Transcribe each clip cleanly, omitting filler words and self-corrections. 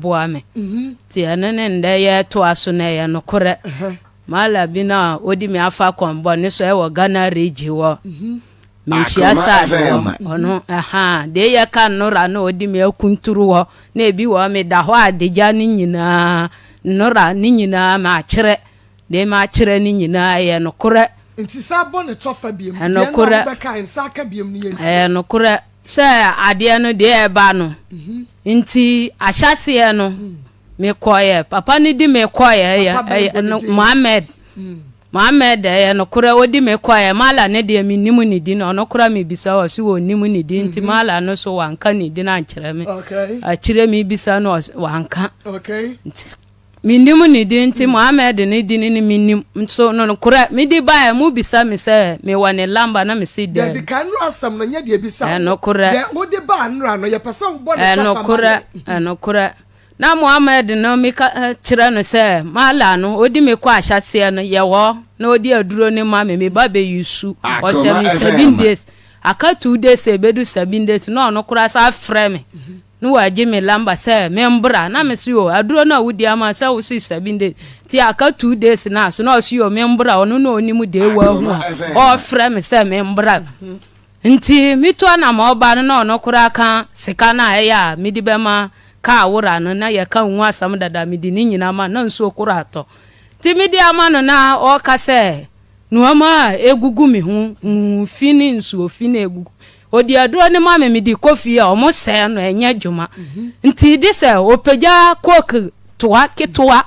Boa me. Nti ɛno ne ndɛ yɛtoa so no ɛyɛ nokorɛ. Mala bi no a ɔdi me afa kɔn bɔne so ɛwɔ Ghana region wɔ Manhyia side hɔ ɔno ɛha deɛ yɛka nnora na ɔdi me akunturu hɔ na ebi wɔ meda hɔ adagya ne nyinaa nnora ne nyinaa makyerɛ Deɛ makyerɛ no nyinaa, ɛyɛ nokorɛ. Nti san bɔ ne tɔfa biom. Ɛyɛ nokorɛ. Deɛ na wobɛkae no, san ka biom no yɛntie. Ɛyɛ nokorɛ sɛ adeɛ no deɛ ɛba no nti ahyɛaseɛ no mekɔeɛ papa no di me kɔeɛ ɛyɛ no Mohammed Mohammed ɛyɛ nokorɛ ɔdi me kɔeɛ Mala ne deɛ mennim ne din ɔno koraa mebisa ɔse ɔnnim ne din nti Mala no so wanka ne din ankyerɛ me akyire mebisa no wanka nti Mennim ne din nti Mohammed ne din no mennim nso no nokorɛ mede baeɛ mo bisa me sɛ mewɔ ne lamba na mese daabi. Dabi ka nnora asɛm no nyɛ deɛ ebisa wo. Ɛnokorɛ. Deɛ wode baa nnora no yɛpɛ sɛ wobɔ ne tɔfa ma yɛn. Ɛnokorɛ ɛnokorɛ na Mohammed no meka kyerɛ no sɛ Mala no odi me kɔ ahyɛseɛ no yɛwɔ na ɔdi aduro no ma me meba bɛ use ɔhyɛ me 7 days aka 2 days ɛbɛdu 7 days na ɔno koraa san frɛ me Na wɔagye me lamba sɛ membra na mese o aduro no a wodi ama sɛ wo se 7 days nti aka 2 days na so na ɔse o membra. Ɔno na ɔnim de wahu a ɔfrɛ me sɛ membra. Nti metu anam ɔba no na ɔno koraa ka sika no a ɛyɛ a mede bɛma kaa wora no na yɛka ho asɛm dada. Mede ne nyina ma na nsuo koraa atɔ nti mede ama no na ɔka sɛ nneɛma a ɛgugu me ho fi ne nsuo fi na ɛgugu. Ɔdi aduro no ma me, mede kɔ fie a ɔmo sɛɛ no ɛnyɛ adwuma. Nti de sɛ ɔpagya coke toa ketewa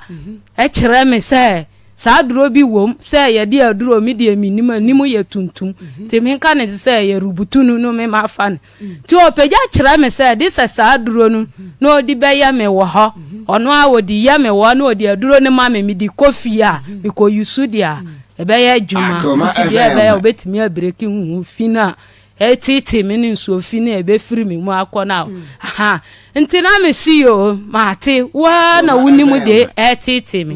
ɛkyerɛ me sɛ saa aduro bi wom sɛ yɛde aduro. Me deɛ menim anim yɛ tuntum nti menka ne sɛ yɛ rubutu no no me mafa no. Nti ɔpagya kyerɛ me sɛ de sɛ saa aduro no na ɔde bɛyɛ me wɔ hɔ. Ɔno a ɔde yɛ me wɔ na ɔde aduro no ma me, mede kɔ fie a mekɔ yusu deɛ a ɛbɛyɛ adwuma. Nti deɛ ɛbɛyɛ ɔbɛtumi abreak huhu fi no a ɛtete me ne nsuo fi no a ɛbɛfiri me mu akɔ no a ha. Nti na mesi yo maate waa na wonim de ɛtete me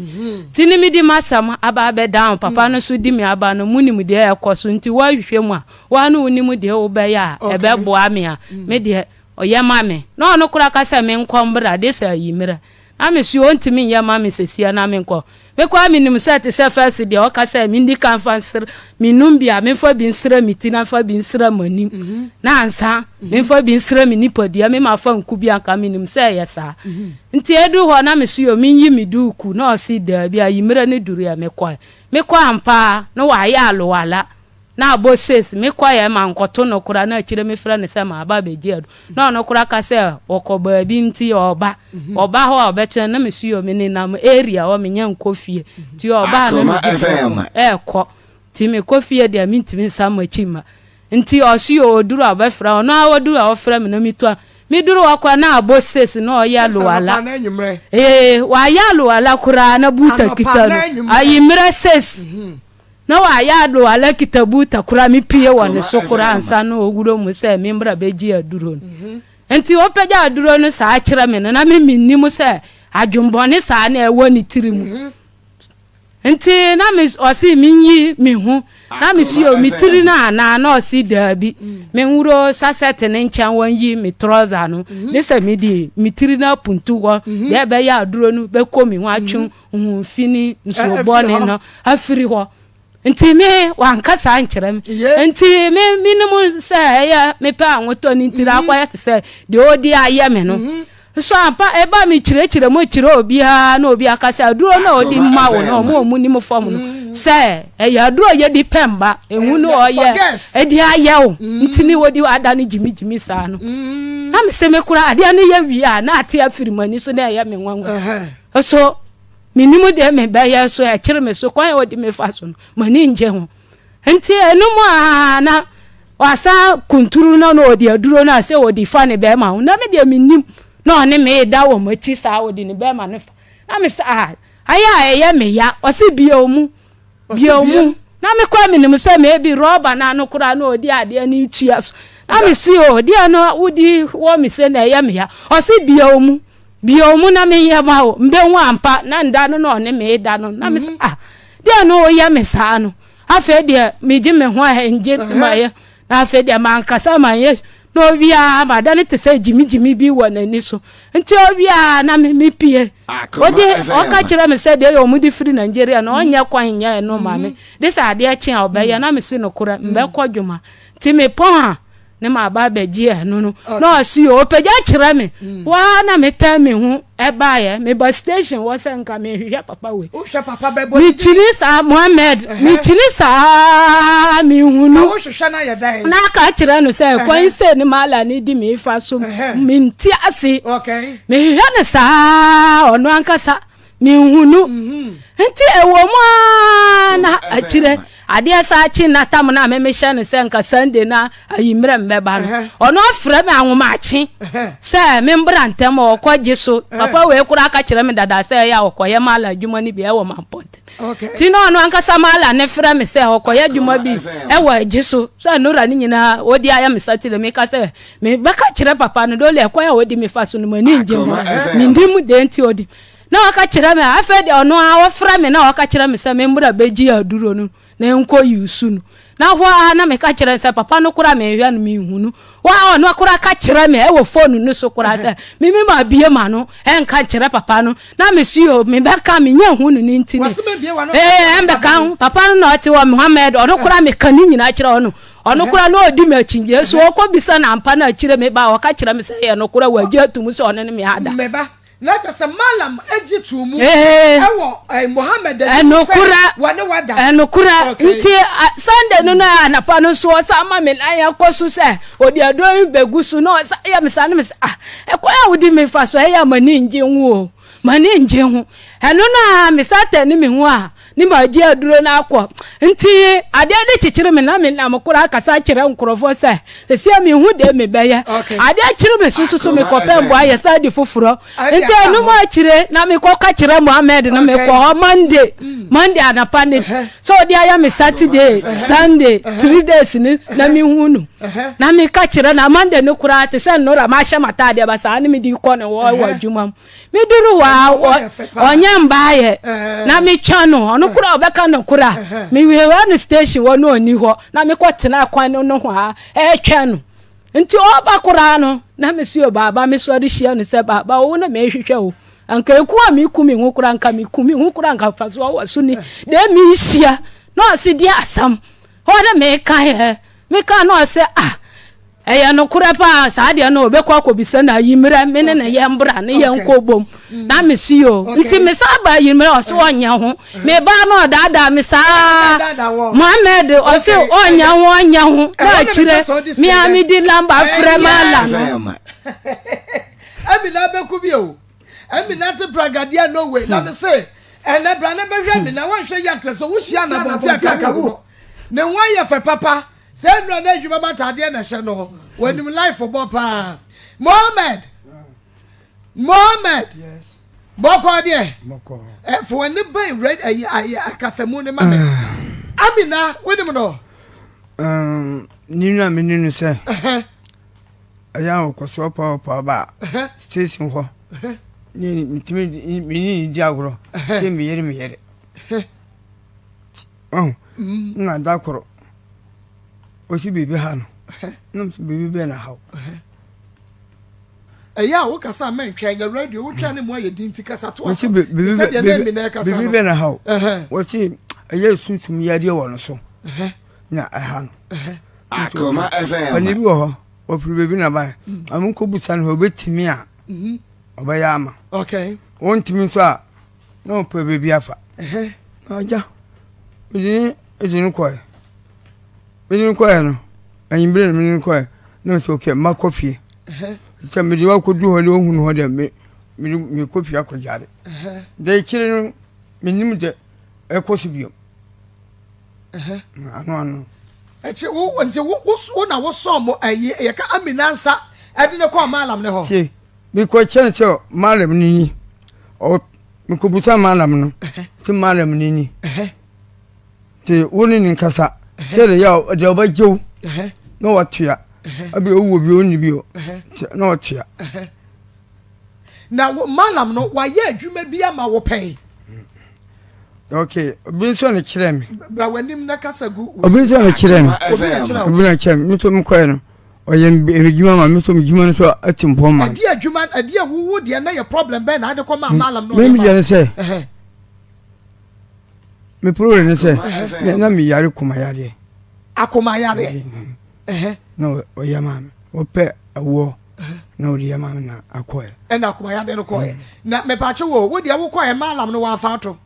nti ne mede m'asɛm aba abɛdan papa no so di me aba no munim deɛ ɛkɔ so. Nti woahwehwɛ mu a waa ne wonim deɛ wobɛyɛ a ɛbɛboa me a me deɛ ɔyɛ ma me na ɔno koraa ka sɛ menkɔ mbra de sɛ ayi mmerɛ na mesi ɔntumi nyɛ ma me sɛsia na menkɔ. Mekɔ a menim sɛ te sɛ first deɛ ɔka sɛ mendi kan fa nsere menum bi a memfa bi nsere me ti na mfa bi nsere m'anim na ansa memfa bi nsere me nipadua me ma fa nku bi anka menim sɛ ɛyɛ saa. Nti ɛduru hɔ na mese yo menyi me duku na ɔse daabi ayi mmerɛ no duru yɛ mekɔɛ mekɔ ampa na wayɛ alowala na abɔ 6. Mekɔɛ ma nkɔto no koraa na akyire mefrɛ no sɛ maaba abɛgye adu na ɔno koraa ka sɛ ɔkɔ baabi nti ɔba ɔba hɔ a ɔbɛkyerɛ na mesi yɛ me nenam area hɔ menya nkɔ fie nti ɔbaa no Akoma mede FM. ɛɛkɔ nti mekɔ fie deɛ mentumi nsa m'akyi ma. Nti ɔso yɛ ɔduru a ɔbɛfrɛ ɔno a ɔduru a ɔfrɛ me na metu a meduru hɔ koraa na abɔ 6 na ɔyɛ alowala. Anɔpa na anwummerɛ. Ee, wayɛ alowala koraa na buta Anɔpa kita na no anwummerɛ. Ayimmerɛ 6 na wayɛ alowala kita buta koraa. Mepie wɔ ne so koraa ansa na ɔwura mu sɛ membra bɛgye aduro no. Nti ɔpɛgya aduro no saa kyerɛ me no na me mennim sɛ adwembɔne saa na ɛwɔ ne tiri mu. Nti na me ɔse menyi me ho na me si o me tiri no anaa na ɔse daabi menwuro sasɛte ne nkyɛn wɔnyi me trouser no ne sɛ mede me tiri no apuntu hɔ deɛ ɛbɛyɛ aduro no bɛkɔ me ho atwe ho fi ne nsuo bɔne no afiri hɔ. Nti me wanka saa nkyerɛ me. Nti me menim sɛ ɛyɛ mepɛ ahotɔ no nti na akɔyɛ te sɛ deɛ ɔdi ayɛ me no so ampa. Ɛba me kyerɛkyerɛ mu kyerɛ obiara na obi aka sɛ aduro no a ɔde ma wo no ɔmo a ɔmo nim fam no sɛ ɛyɛ aduro a yɛde pɛ mba ehu no ɔyɛ ɛde ayɛ wo nti ne wɔde ada no gyimigyimi saa no. Na me se me kora adeɛ no yɛ wie a na ate afiri m'ani so na ɛyɛ me nwanwa so menim deɛ mebɛyɛ so ɛkyere me so kwan a ɔde me fa so no m'ani ngye ho. Nti ɛnum a na wasa kunturu no na ɔde aduro no a sɛ ɔde fa ne bɛrima ho na me deɛ menim na ɔne me da wɔ m'akyi saa ɔde ne bɛrima no fa na me sɛ ah ayɛ a ɛyɛ me ya. Ɔse bie mu bie mu na mekɔ menim sɛ maybe rɔba no ano koraa na ɔde adeɛ no tua so na me si o deɛ no wodi wɔ me sɛ na ɛyɛ me ya. Ɔse bie mu bie mu na meyɛ ma o mbɛhu ampa na nda no na ɔne me da no na me sɛ ah deɛ no woyɛ me saa no. Afei deɛ megye me ho a ngye mayɛ na afei deɛ mankasa manyɛ. Na ɔwie a ma ada no te sɛ gyimigyimi bi wɔ n'ani so. Nti ɔwie a na me mepie. Ɔde ɔka kyerɛ me sɛ deɛ wɔn de firi Nigeria no ɔnyɛ kwan nyɛ ɛno ma me. De sɛ adeɛ kye a ɔbɛyɛ na mesi nokorɛ mbɛkɔ dwuma. Nti mepɔn a ne ma aba abɛgye ɛno no na ɔsi o ɔpagya kyerɛ me mm. waa na metɛn me ho ɛbaeɛ meba station wɔ sɛ nka mehwehwɛ papa wei mekyini saa Mohammed mekyini saa mehunu na aka kyerɛ no sɛ kwan sɛ ne maala ne di me fa so mente ase mehwehwɛ no saa ɔno ankasa menhunu mhm. nti ɛwɔ mu aa na akyire adeɛ saa kye na tam no a memehyɛ no sɛ nka sunday na ayimmerɛ mbɛba no ɔno afrɛ me ahomakye sɛ membra ntɛm ɔkɔ gye so papa wei koraa ka kyerɛ me dada sɛ ɛyɛ a ɔkɔyɛ mala adwuma no bi ɛwɔ mampɔnten nti na ɔno ankasa mala ne frɛ me sɛ ɔkɔyɛ adwuma bi ɛwɔ agye so sɛ nora no nyinaa ɔdi ayɛ me satire meka sɛ mebɛka kyerɛ papa no dole ɛkwan a ɔdi me fa so no m'ani ngye ho mennim deɛ nti ɔdi na ɔka kyerɛ me afei deɛ ɔno a ɔfrɛ me na ɔka kyerɛ me sɛ memmra bɛgye aduro no na nkɔ yusu no na hɔ a na meka kyerɛ sɛ papa no koraa mehwɛ no mehu no hɔ a ɔno koraa ka kyerɛ me ɛwɔ fone no so koraa sɛ mimi ma bie ma no ɛnka nkyerɛ papa no na mesi o mebɛka menyɛ hu no ne nti ne ee ɛmbɛka ho papa no na ɔte wɔ Muhammad ɔno koraa meka ne nyinaa kyerɛ ɔno Ɔno koraa na ɔdi me akyinnye. So ɔkɔbisa no ampa na akyire me ba a, ɔka kyerɛ me sɛ ɛyɛ nokorɛ, wagye ato mu sɛ ɔno ne me ada. Me ba, na kyerɛ sɛ Malam gye too mu wɔ Mohammed anim sɛ wɔne wada. Ɛnokorɛ. Nti Sunday no na anapa no nso ɔsan ma me nan ɛkɔ so sɛ ɔde aduro no bɛgu so na ɔsan yɛ me saa na me sɛ ah, ɛkwan a wodi me fa so ɛyɛ a m'ani ngye ho o. M'ani ngye ho. Ɛno na me Satan ne me ho a ne magye aduro no akɔ. Nti adeɛ de kyekyere me na me nam koraa kasa kyerɛ nkurɔfoɔ sɛ sɛsi a mehu deɛ mebɛyɛ. Adeɛ kyere me so soso mekɔpɛ mboa yɛ saa di foforɔ. Nti ɛno mu akyire na mekɔka kyerɛ Mohammed no mekɔ hɔ Monday Monday anapa ne sɛ ɔde ayɛ me Saturday Sunday 3 days no na mehu no. Na meka kyerɛ na Monday no koraa te sɛ nnora mahyɛ m'ataadeɛ ba saa ne mede kɔ ne hɔ wɔ adwuma mu. Meduru hɔ a, ɔnyɛ mbaayɛ na metwa no, ɔno koraa ɔbɛka no kora. Mewura no station hɔ na ɔnni hɔ na mekɔtena kwan no nohoa ɛretwɛn no. Nti ɔba koraa no na mesi o baaba mesɔre hyia no sɛ baaba wo na mehwehwɛ o. Anka eku a meku me ho koraa anka meku me ho koraa anka mfasoɔ wɔ so ni. Deɛ mehyia na ɔse deɛ asɛm hɔ na meka yɛ meka na ɔse ah Ɛyɛ nokorɛ paa, saa deɛ no ɔbɛkɔ akɔbisa no ayimmerɛ, me ne no yɛ mbra ne yɛ nkɔ bom. Na me si o, nti me san ba ayimmerɛ, ɔse ɔnyɛ ho. Me ba no ɔdaadaa me saa, Mohammed ɔse ɔnyɛ ho ɔnyɛ ho, na akyire me a me di lamba frɛ ma ala no. Ɛmi na abɛku bi o, ɛmi na te pragadeɛ no wei, na me se ɛnɛ bra na bɛhwɛ mi na wɔnhwɛ yɛ atrɛ sɛ wohyia na abɔnten aka wo. Ne ho ayɛ fɛ papa. Sɛ nnura na adwuma ma ataadeɛ na ɛhyɛ no wɔnim life bɔ paa Mohammed Mohammed bɔkɔ deɛ ɛfo w'ani bɛn red ɛyɛ ayɛ akasamu ne ma me ah. Amina wonim no. Ne nua me ne no sɛ ɛyɛ a ɔkɔ so ɔpa ɔpa ba station hɔ ne metumi me ne ne di agorɔ sɛ meyere meyere Wahu? Nna da kor, osi biribi ha no, nna mese biribi bɛn na ha wo? Ɛyɛ a wokasa a mɛntwɛn, yɛ radio, wotwɛn ne mu ayɛ din nti kasa toa so. Mese biribi bɛn na ha wo? Wɔse ɛyɛ sunsum yadeɛ wɔ no so na ɛha no. Akoma FM. Ɔne bi wɔ hɔ, ɔfiri baabi na bae. Ɔmo nkɔbusa no hɔ, ɔbɛtumi a ɔbɛyɛ ama. Ɔntumi nso a na ɔpɛ baabi afa na agya mede ne de no kɔɛ mede no kɔɛ no anyimbere na mede no kɔɛ na mesɛ ok makɔ fie sɛ mede wakɔdu hɔ ne ɔhunu hɔ dɛ mede mekɔ fie akɔgyare dɛ akyire no menim dɛ ɛkɔ so biom ano ano ɛkyi wo nti wo wo na wosɔn mo ɛyi yɛka amina nsa ɛde ne kɔɔ maalam ne hɔ tie mekɔkyɛn sɛ maalam no ni Mekɔbisa Mallam no sɛ Mallam no ni nti wo ne ne nkasa sɛdeɛ yɛ a deɛ ɔbɛgye wo na watua abi ɔwɔ bi ɔnni bi o na watua. Na Mallam no wayɛ adwuma bi ama wo pɛn? Ok, obi nso na kyerɛ me. Bra w'anim na kasa gu. Obi nso na kyerɛ me. Obi na kyerɛ me. Obi na kyerɛ me. Nso mekɔɛ no. Ɔyɛ me dwuma ma me nso me dwuma no so ati mpɔn ma. Ɛdeɛ adwuma ɛdeɛ wowo deɛ na yɛ problem bɛn na ade kɔ maa malam na ɔyɛ ma. Me deɛ ne sɛ me problem ne sɛ na me yare koma yareɛ. Akoma yareɛ. Na ɔyɛ maa me wɔpɛ ɛwoɔ na ɔde yɛ maa me na akɔɛ. Ɛna akoma yareɛ no kɔɛ na mepakye wo wo deɛ wokɔɛ malam no wɔamfa ato.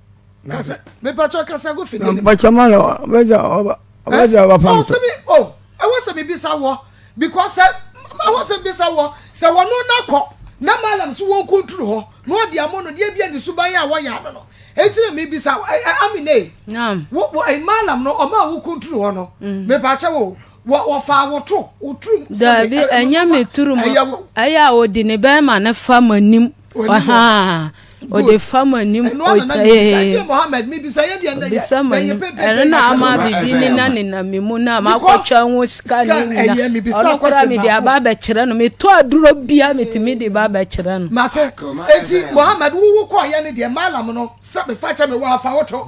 Kasa mepakye kasa gu fidie no. Mepakye malam ɔbɛgya ɔba ɔbɛgya ɔba fam so. Oh, ɛwɔ sɛ mebisa wɔ because sɛ ɛwɔ sɛ mebisa wɔ sɛ wɔno na kɔ na malam so wɔn kunturu hɔ na ɔde amɔ no deɛ bia ne suban a wɔyɛ ano no eti na mebisa amine wo wo malam no ɔma a wo kunturu hɔ no mm. mepaakyɛ wo wɔ wɔfa wo to wo turum daabi ɛnyɛ me turum ɛyɛ a ɔdi ne bɛrima ne fa m'anim Ɔhaa, ɔde fa m'anim. Ɔbisa m'anim. Ɛno na ama biribi nena nena me mu na makɔtwa ho sika ne nyina. Ɔno koraa mede aba abɛkyerɛ no. Metɔ aduro bia metumi de ba abɛkyerɛ no. Mate. Eti Mohammed wowo kɔɔyɛ no deɛ malam no sɛ mefa kyɛ me wɔ afa woto.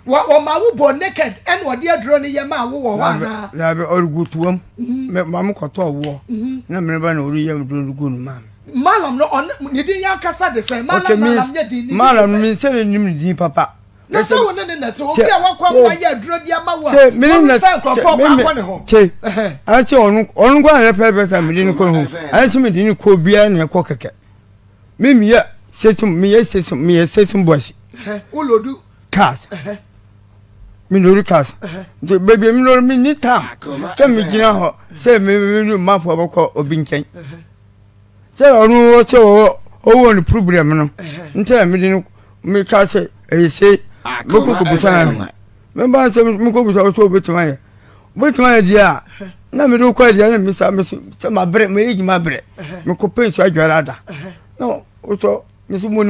Wɔma wo bɔ naked ɛna ɔde aduro no yɛ maa wo wɔ hɔ anaa? Daabi ɔregu toam. Ma mekɔtɔ ɔwoɔ na mene ba na ɔreyɛ aduro no gu no maa me. Malam no ɔne ne din yɛ ankasa de sɛn? Malam okay, Malam nyɛ din ne Malam no sɛ ne nim ne din papa. Na sɛ wo ne ne nɛte obi a wakɔ ama yɛ aduro di ama wo a wɔrefa nkurɔfoɔ kɔ akɔ ne hɔ. Te anse ɔno ɔno kɔ ayɛ pɛpɛ sɛ mede ne kɔ ne ho anse mede ne kɔ obiara na ɛkɔ kɛkɛ. Me meyɛ station meyɛ station meyɛ station boys. Wolodu. Cars. Me lori cars. Nti baabi a me lori me ni tam sɛ me gyina hɔ sɛ me me mafoɔ bɛkɔ obi nkyɛn. Sɛ ɔno wɔ sɛ ɔwɔ ɔwɔ ne problem no nti na mede no meka sɛ ɛyɛ sei mɛkɔ kɔbusa no mɛba sɛ mekɔ busa wo sɛ wobɛtumi ayɛ wobɛtumi ayɛ deɛ a na mede wokɔ adeɛ na mesa sɛ mabrɛ mayɛ dwuma brɛ mekɔpɛ nsu adware ada na wosɔ mesɛ mo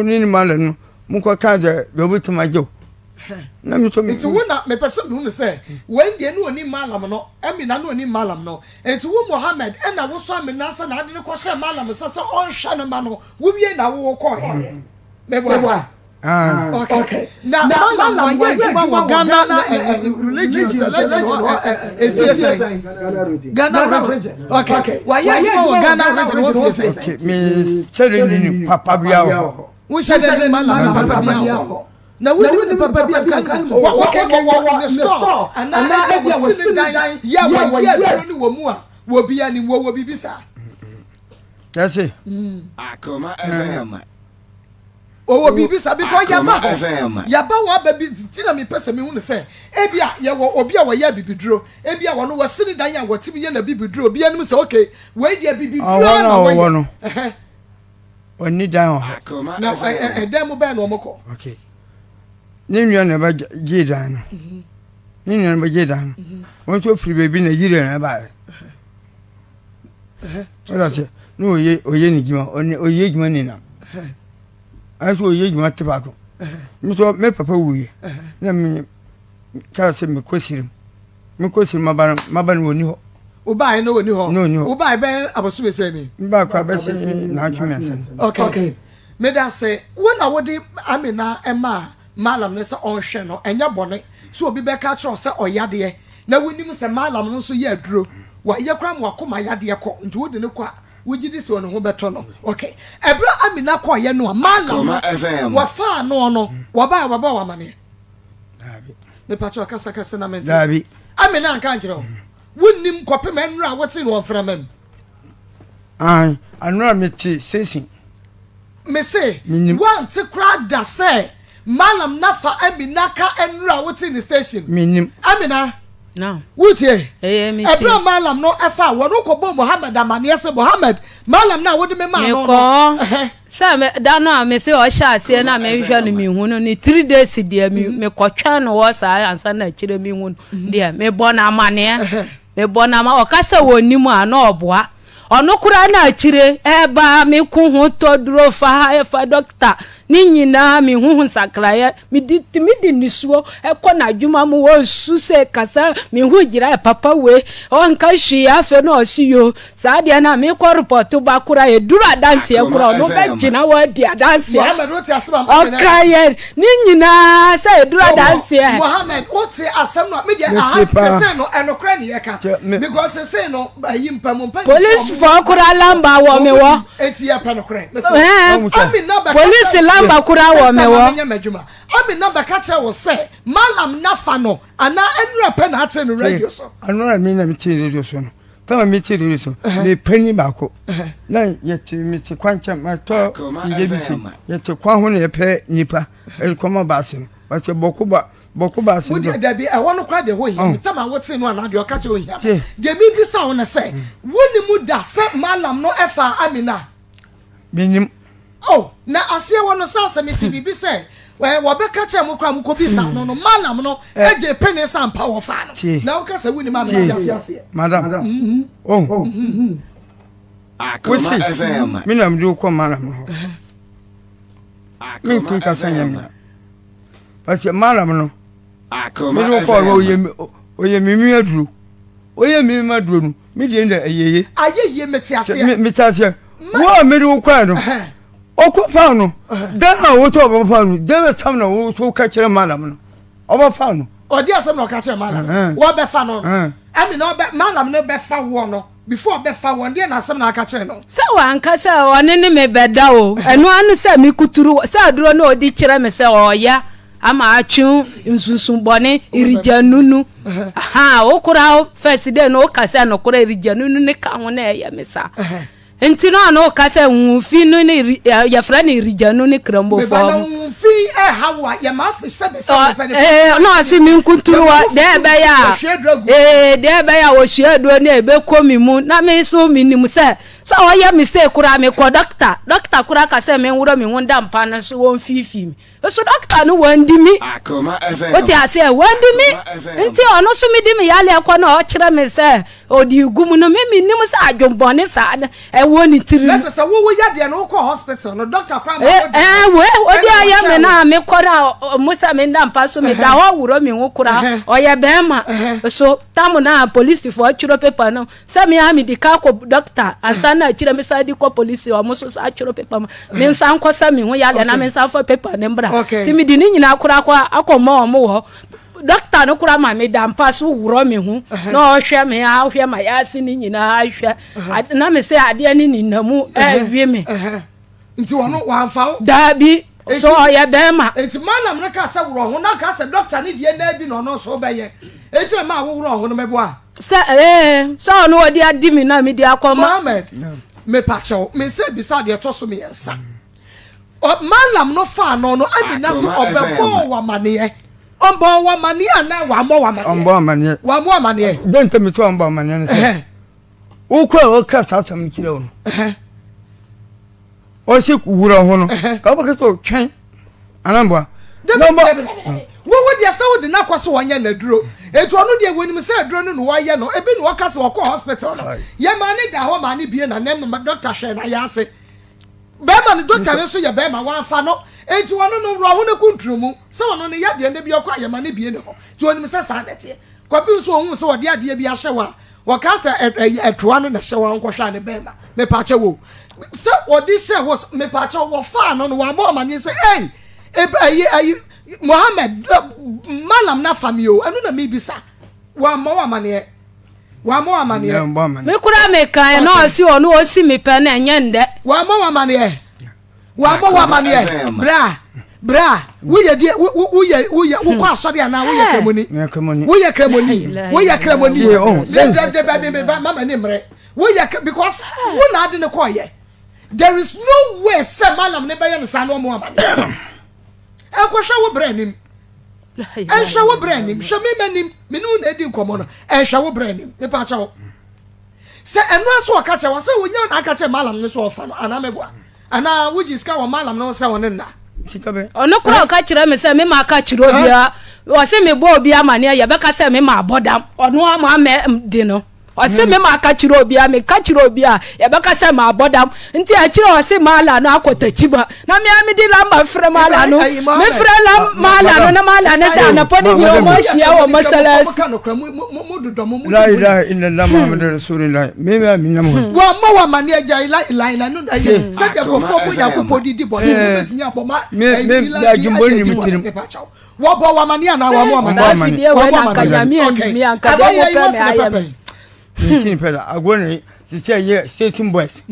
ne ne ma no mokɔka deɛ deɛ wobɛtumi agye wo na me nso nti wo na mepɛ sɛ mehu no sɛ wei deɛ ne ɔni malam no amina ne ɔni malam no nti wo Mohammed ɛna wosɔ amina sɛ na ade no kɔhyɛ malam nsa sɛ ɔnhwɛ no ma no wowie na wowɔ kɔɛ meboa ah. okay na malam wayɛ adwuma wɔ Ghana eh, eh, religion sɛ legend hɔ efie sɛn Ghana region okay wayɛ adwuma wɔ Ghana region hɔ fie sɛn okay me sɛ ne ni papa bia wɔ hɔ wo hyɛ dɛ ne malam papa bia wɔ hɔ Na wonim ne papa bi a nka wɔwɔ ne store anaa ebi a wɔsi ne dan yɛ a wɔyɛ aduro no wɔ mu a wɔ bi anim wɔwɔ biribi saa. Kyɛse. Akoma FM. Wɔwɔ biribi saa because yaba hɔ yaba hɔ aba bi ti na mepɛ sɛ mehu no sɛ ebi a yɛwɔ obi a wɔyɛ abibiduro ebi a wɔno wɔsi ne dan a wɔtumi yɛ na bibiduro obi anim sɛ okay wei deɛ bibiduro na wɔyɛ. Ɔnni dan wɔ hɔ. Na ɛdan mu bɛn na wɔn kɔ. Okay. Ne nua na ɛbɛ gye dan no. Mhm. Ne nua na ɛbɛ gye dan no. Mhm. Wɔn nso firi baabi na yiri na ɛbaeɛ. Ɔda sɛ ne ɔyɛ ɔyɛ ne dwuma ɔne ɔyɛ dwuma nenam. Ɛnso ɔyɛ dwuma te baako. Nso me papa wuiɛ na me kaa sɛ mekɔ sirim. Mekɔ siri maba no maba no wɔnni hɔ. Wobaeɛ no wɔnni hɔ. No wɔnni hɔ. Wobaeɛ bɛyɛ abosome sɛn ni? Mebaa kora bɛsɛ naatwe mmiɛnsa ni. Okay. Meda se wo na wode Amina maa Mallam no sɛ ɔnhwɛ no ɛnyɛ bɔne sɛ obi bɛka akyerɛ wo sɛ ɔyadeɛ na wonim sɛ Mallam no nso yɛ aduro wayɛ koraa ma wakoma yadeɛ kɔ nti wode no kɔ a wogye di sɛ ɔne ho bɛtɔ no okay ɛberɛ Amina kɔɔyɛ no a Mallam no wɔfaa no no wɔbaeɛ wɔbɛɔ wo amaneɛ Daabi. Mepakyɛ ɔkasa kɛse na mente. Daabi. Amina anka ankyerɛ wo. Wonnim kɔpem ɛnora a wote no wɔ mframa mu. Ae, anora mete station. Mese, woante koraa da sɛ Mallam Nafa Amina ka ɛnora a wote ne station. Mennim. Amina, wotie? Ɛberɛ a Mallam no ɛfa wɔn kɔbɔɔ Mohammed amaneɛ sɛ Mohammed, Mallam no a wode me maa no no. Mekɔɔ. Sɛ me da no a mese ɔhyɛ aseɛ na mehwehwɛ no mehu no ne three days deɛ me mhm. mekɔtwɛn no hɔ saa ansa na akyire mehu no mhm. deɛ mebɔ no amaneɛ mebɔ no ama ɔka sɛ wɔnim a na ɔboa. Ɔno koraa na akyire ɛɛba me ko ho tɔ duro fa ha ɛfa dɔkta ne nyinaa me hu ho nsakraeɛ. Me di tumi de nisuo ɛkɔ n'adwuma mu wɔ su sɛ kasa me hu gyina papa wei ɔnka hwee afei na ɔsi yo saa deɛ na mekɔ repɔto ba koraa ɛduru adanseɛ koraa ɔno bɛgyina hɔ adi adanseɛ ɔka yɛ ne nyinaa sɛ ɛduru adanseɛ. Mohammed wote asɛm no me deɛ aha sese no ɛnokorɛ ne yɛka because sese no ayi mpamu mpa polisifoɔ koraa lamba wɔ me wɔ eti yɛ pɛ nokorɛ polisi lamba koraa wɔ me wɔ Amina bɛka kyerɛ wo sɛ Malam Nafa no anaa ɛnura pɛ na ate no radio so. Anura mi na mi te radio so no. Tama mi te radio so. Me panyin baako. Na yɛte mi te kwan kyɛn ma tɔ yɛ bi si. Yɛte kwan ho na yɛpɛ nipa ɛkɔma baasi no. Wɔsɛ bɔko ba bɔko baasi no. Wodi dabi ɛhɔ no kora deɛ hɔ hia. Tama wote no anaa deɛ ɔka kyerɛ ohia. Deɛ mi bisa wo ne sɛ wo ni mu da sɛ Malam no ɛfa Amina. Menim. Oh, na aseɛ wɔ no sɛ asɛ mete biribi sɛ wɔbɛka kyerɛ mo koraa mokɔbisa no no malam no gye pene sɛ ampa wɔfaa no na woka sɛ wonim a mente aseɛ. Madam, mm-hmm. oh, mm-hmm. wosi me na mede wokɔ malam no hɔ mentumi kasa nyɛ mea parce malam no mede wokɔ no ɔyɛ me aduro Oyɛ mi ma duro no, mi deɛ ndɛ ɛyɛ ye. Ayɛ yie mete aseɛ. Mete aseɛ. Wo a mede wo kɔɛ no, ɔkɔ faa no, dan a wotɔ ɔbɛfa fa no, dan a sam na wo so ka kyerɛ malam no, ɔbɛfa no. Ɔde asɛm na ɔka kyerɛ malam no, wɔbɛfa no. Ɛmi na ɔbɛ malam no bɛfa woɔ no, before ɔbɛfa woɔ no, deɛ na asɛm na aka kyerɛ no. Sɛ wanka sɛ ɔne ne me bɛda o, ɛno ano sɛ mekuturu sɛ aduro no ɔdi kyerɛ me sɛ ɔya. Ama atwe nsunsun bɔne irigya nunu. Aha, wo kora first day no woka sɛ nokorɛ irigya nunu ne ka ho na ɛyɛ me saa. Nti no ano woka sɛ nwumfi no ne yɛfrɛ no irigya nu ne krambofo. Na ɔse me nkunturu deɛ ɛbɛyɛ a ee deɛ ɛbɛyɛ a wɔhyia aduro ne ɛbɛkɔ me mu na me nso menim sɛ sɛ ɔyɛ me sei koraa mekɔ dɔkta dɔkta koraa ka sɛ menworɔ me ho nda mpa no so wɔmfiifii me. Nso dɔkta no wandi mi. Wote aseɛ wandi mi nti ɔno nso medi me yareɛ kɔ na ɔkyerɛ me sɛ ɔde gu mu no me menim sɛ adwembɔne saa no ɛwɔ ne tirim. Lɛtɛ sɛ wowo yadeɛ no wokɔ hospital no dɔkta koraa ma wode. Ɛɛ we ɔde ayɛ me na mekɔ na ɔmo sɛ me nda mpa so meda hɔ worɔ me ho koraa ɔyɛ bɛrima so tam na polisifoɔ twerɛ paper no Sɛ me ara medi kan kɔ dɔkta ansa na akyire me san de kɔ polisi wɔn nso san atwerɛ pepa mu me nsa nkɔ sɛ me ho yale na me nsa fa pepa ne mbra ti me di ne nyinaa koraa kɔ akɔmmɔ wɔn wɔ dɔkta no koraa ma me da mpa so worɔ me ho na ɔhwɛ me ahwɛ ma yɛase ne nyinaa ahwɛ na me sɛ adeɛ ne ninamu ɛwe me. Nti ɔno wamfa wo? Daabi, so ɔyɛ bɛrima. Nti malam no kaa sɛ worɔ ho na ɔkaa sɛ dɔkta no deɛ naa bi na ɔno nso wobɛyɛ. Nti na maa woworɔ ho no mɛboa? Sɛ ee, sɛ ɔno ɔde adi me na mede akɔma. Mohammed, mepakyɛw, me nsa bisa deɛ ɛtɔ so mmiɛnsa. Malam no faa no no, Amina sɛ ɔbɛbɔɔ wo amaneɛ. Ɔbɔɔ wo amaneɛ anaa wammɔ wo amaneɛ? Ɔmbɔ amaneɛ. Wammɔ amaneɛ. Dɛn nti mesɛ ɔmbɔ amaneɛ no sɛ wokɔ a wɔka saa asɛm no kyerɛ wo no ɔsi wura ho no ka wobɛka sɛ ɔtwɛn anamboa wowo deɛ sɛ wode no akɔ so wɔnyɛ n'aduro ɛnti ɔno deɛ wɔnim sɛ aduro no na wɔyɛ no ebi na wɔka sɛ wɔkɔ hospital no yɛmaa ne da hɔ maa ne bie na nɛm no dɔkta hwɛ na yɛ ase bɛrima no dɔkta no nso yɛ bɛrima wɔamfa no ɛnti wɔno no wura ho no kunturu mu sɛ ɔno no yɛ deɛ no bi ɔkɔ a yɛma ne bie ne hɔ nti ɔnim sɛ saa na ɛteɛ kɔpi nso ɔhu sɛ wɔde adeɛ bi ahyɛ wɔ a Wɔka sɛ ɛyɛ ɛtoa no na ɛhyɛ wɔn nkɔhwɛ a ne bɛrima mepaakyɛ wo sɛ wɔde hyɛ hɔ mepaakyɛ wɔfaa no no wɔabɔ amaneɛ sɛ ei ɛyi ɛyi Mohammed malam na fa mi o ɛno na mebisa wɔammɔ wɔ amaneɛ wɔammɔ wɔ amaneɛ. Me kura me kan na ɔsi ɔno ɔsi me pɛ na ɛnyɛ ndɛ. Wɔammɔ wɔ amaneɛ. Wabɔ wo amaneɛ bra bra woyɛ deɛ woyɛ woyɛ wokɔ asɔre anaa woyɛ kramoni woyɛ kramoni woyɛ kramoni dɛdɛdɛ mama ne mmerɛ woyɛ because wo na ade ne kɔɔyɛ there is no way sɛ malam ne bɛyɛ ne saa na ɔmo amaneɛ ɛnkɔhwɛ wo brɛ anim ɛnhwɛ wo brɛ anim hwɛ me ma nim me ne wo na edi nkɔmɔ no ɛnhwɛ wo brɛ anim mepa kyɛw Sɛ ɛno ara so ɔka kyerɛ wa sɛ wonya na aka kyerɛ malam no sɛ ɔfa no anaa mɛboa anaa wogye sika wɔ malam no sɛ ɔne nna. Ɔno koraa ɔka kyerɛ me sɛ me ma aka kyerɛ obiara ɔse mebɔ obi amaneɛ yɛbɛka sɛ me ma abɔ dam ɔno ama mɛ de no. Ɔse me ma ka kyerɛ obi a meka kyerɛ obi a yɛbɛka sɛ mabɔ dam nti akyire ɔse maala no akɔ takyima na me a mede lamba frɛ maala no mefrɛ maala no na maala no sɛ anɔpa no nyina ɔmo ahyia wɔ masalasi. La ilaha illallah Muhammadu Rasulullah me ma mi nam hɔ. Wɔn mma wɔn amane agya ila ila ila no ɛyɛ sɛdeɛ nkurɔfoɔ bɔ Nyankopɔn di di bɔne no bɛtumi abɔ ma Me me ila di adwumbɔ agya nim di bɔne tirim. mepa kyɛw. Wɔbɔ wɔn amane anaa wɔn amane? Saa afidie wei Wɔn na anka amane. Nyame Okay. anyi me anka deɛ Ɛbɛyɛ yi mopɛ wɔ me sene ayɛ pɛpɛ. me. Nkyini pɛ da agorɔ na sisi a yɛ station boys.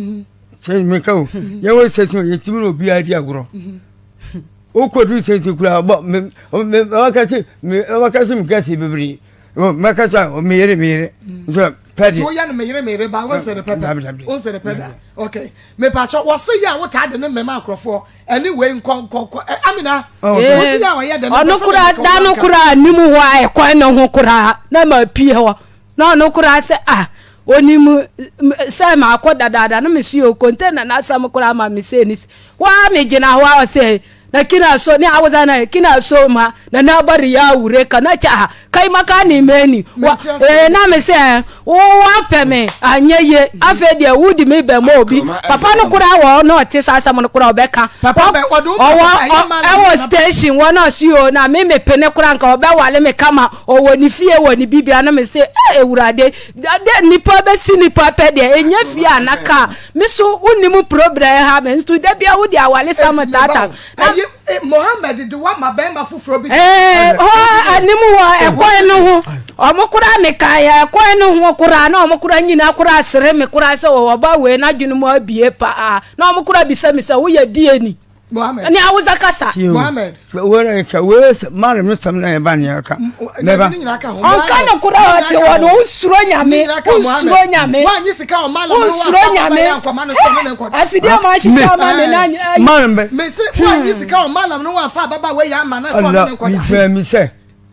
Sɛ meka o yɛwɔ station yɛtumi na obiara di agorɔ. Wokɔduru station koraa bɔ me me wɔka se me wɔka se meka se bebree. Mɛka sɛ meyere meyere nso pɛ deɛ. Woyɛ no meyere meyere ba wonsɛ ne pɛ da wonsɛ ne pɛ da okay mepakyɛ wɔse yɛ a wotaa de ne mmɛma nkurɔfoɔ ɛne wei nkɔ nkɔ nkɔ Amina wɔse yɛ a ɔyɛ dɛ ɔno koraa da no koraa anim hɔ a ɛkwan no ho koraa na ma pie hɔ na ɔno koraa sɛ ah onim sɛ maakɔ dadaada no mesi o container n'asɛm koraa ma me sɛ ni waa megyina hɔ a ɔsɛ na kina so ni awuza na kina so ma na na bari ya wure ka na cha kai maka ni meni wa eh na me sɛ wo wa pɛ me anyɛ ye afei deɛ wo di me bɛ ma obi papa no kora wɔ na ɔte saa asɛm no kora ɔbɛka ɔwɔ ɛwɔ station wɔ na ɔsi o na me me pene kora nka ɔbɛwale me kama ɔwɔ ne fie wɔ ne bibia na me sɛ eh ewurade de nipa bɛsi nipa pɛ deɛ ɛnyɛ fie anaka Me so wonnim problem ha me nso da bia wode awale sa mo tata. Ayi eh, Mohammed de wama bɛrima foforɔ bi. Ee hɔ anim wɔ ɛkwan no ho ɔmo koraa me kan ɛkwan no ho koraa na ɔmo koraa nyina koraa sere me koraa sɛ ɔba wei n'adwene mu abie paa na ɔmo koraa bisa me sɛ woyɛ die ni. Mohammed. Ne awusa kasa. Mohammed. Wɛrɛ ka wɛrɛ sɛ maale mi sɛm na yɛ ba ni yɛ ka. Mɛba. Ɔnka no korɛ ɔte hɔ no wosuro nyame wosuro nyame wosuro nyame afidie ma ahyehyɛ ama me na maale bɛ. Mese wanyi sika ɔmalam no wanfa ababaawa yi ama na sɛ ɔne ne nkɔda. Ɔla mi fɛ mi sɛ.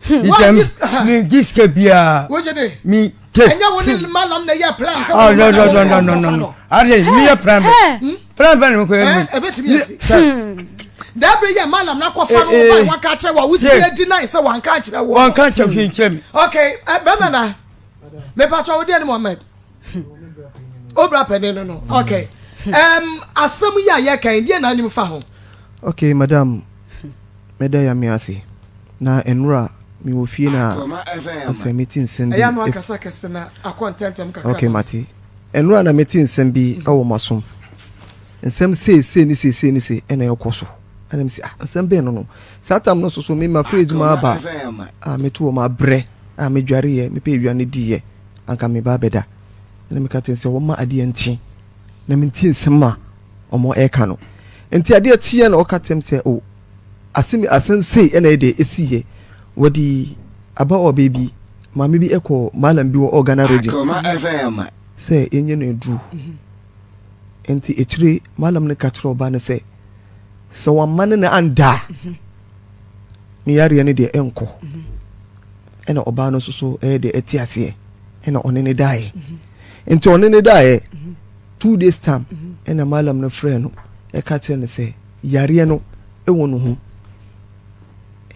Ìtẹ̀m mi jí sika biara. Wọ́n de. Mi te. Ẹ̀yẹ́ wo ni malam na yẹ plan sẹ́. Oh no no no no no no no. Adi mi yẹ plan bẹ. Plan bẹ ni mo kọ yẹ mi. Ẹ bẹ ti mi yẹ si. Dabere yẹ malam na kọ fa no ba wọn ka kyerɛ wɔ wotie di nan sɛ wɔn ka kyerɛ wɔ. Wɔn ka kyerɛ fi nkyɛn mi. Okay, bɛrɛ na mepatwa wo deɛ ni Mohammed. Obra panin no no. Okay. Um, asɛm yi a yɛka yi deɛ na anim fa ho. Okay, madam. Meda Nyame ase. Na nnora mewɔ fie na asɛ mete nsɛm bi. Ɛyɛ ano akasa kɛse na akɔ ntɛntɛm kakra. Okay, mate. Nnora na mete nsɛm bi wɔ m'asom. Nsɛm sei sei ne sei sei ne sei ɛna ɛkɔ so. Ɛna mesi ah nsɛm bɛn no no. Saa tam no soso me mafiri adwuma aba a meto wɔ mabrɛ a medwareɛ mepɛ aduane diiɛ anka meba abɛda. Ɛna meka kyerɛ sɛ wɔma adeɛ nkye na mentie nsɛm a wɔn ɛka no. Nti adeɛ kyeɛ na ɔka kyerɛ me sɛ oh Asem asɛm sei na ɛdeɛ ɛsiiɛ. Wɔde aba ɔbaa bi, maame bi kɔɔ mallam bi wɔ Ghana region sɛ yɛnyɛ no aduro. Nti akyire mallam no ka kyerɛ ɔbaa no sɛ, sɛ wamma ne no anda a, ne yareɛ no deɛ ɛnkɔ. Ɛna ɔbaa no nso so ɛyɛ deɛ ɛte aseɛ ɛna ɔne ne daeɛ. Nti ɔne ne daeɛ 2 days time ɛna mallam no frɛ no ɛka kyerɛ no sɛ yareɛ no wɔ no ho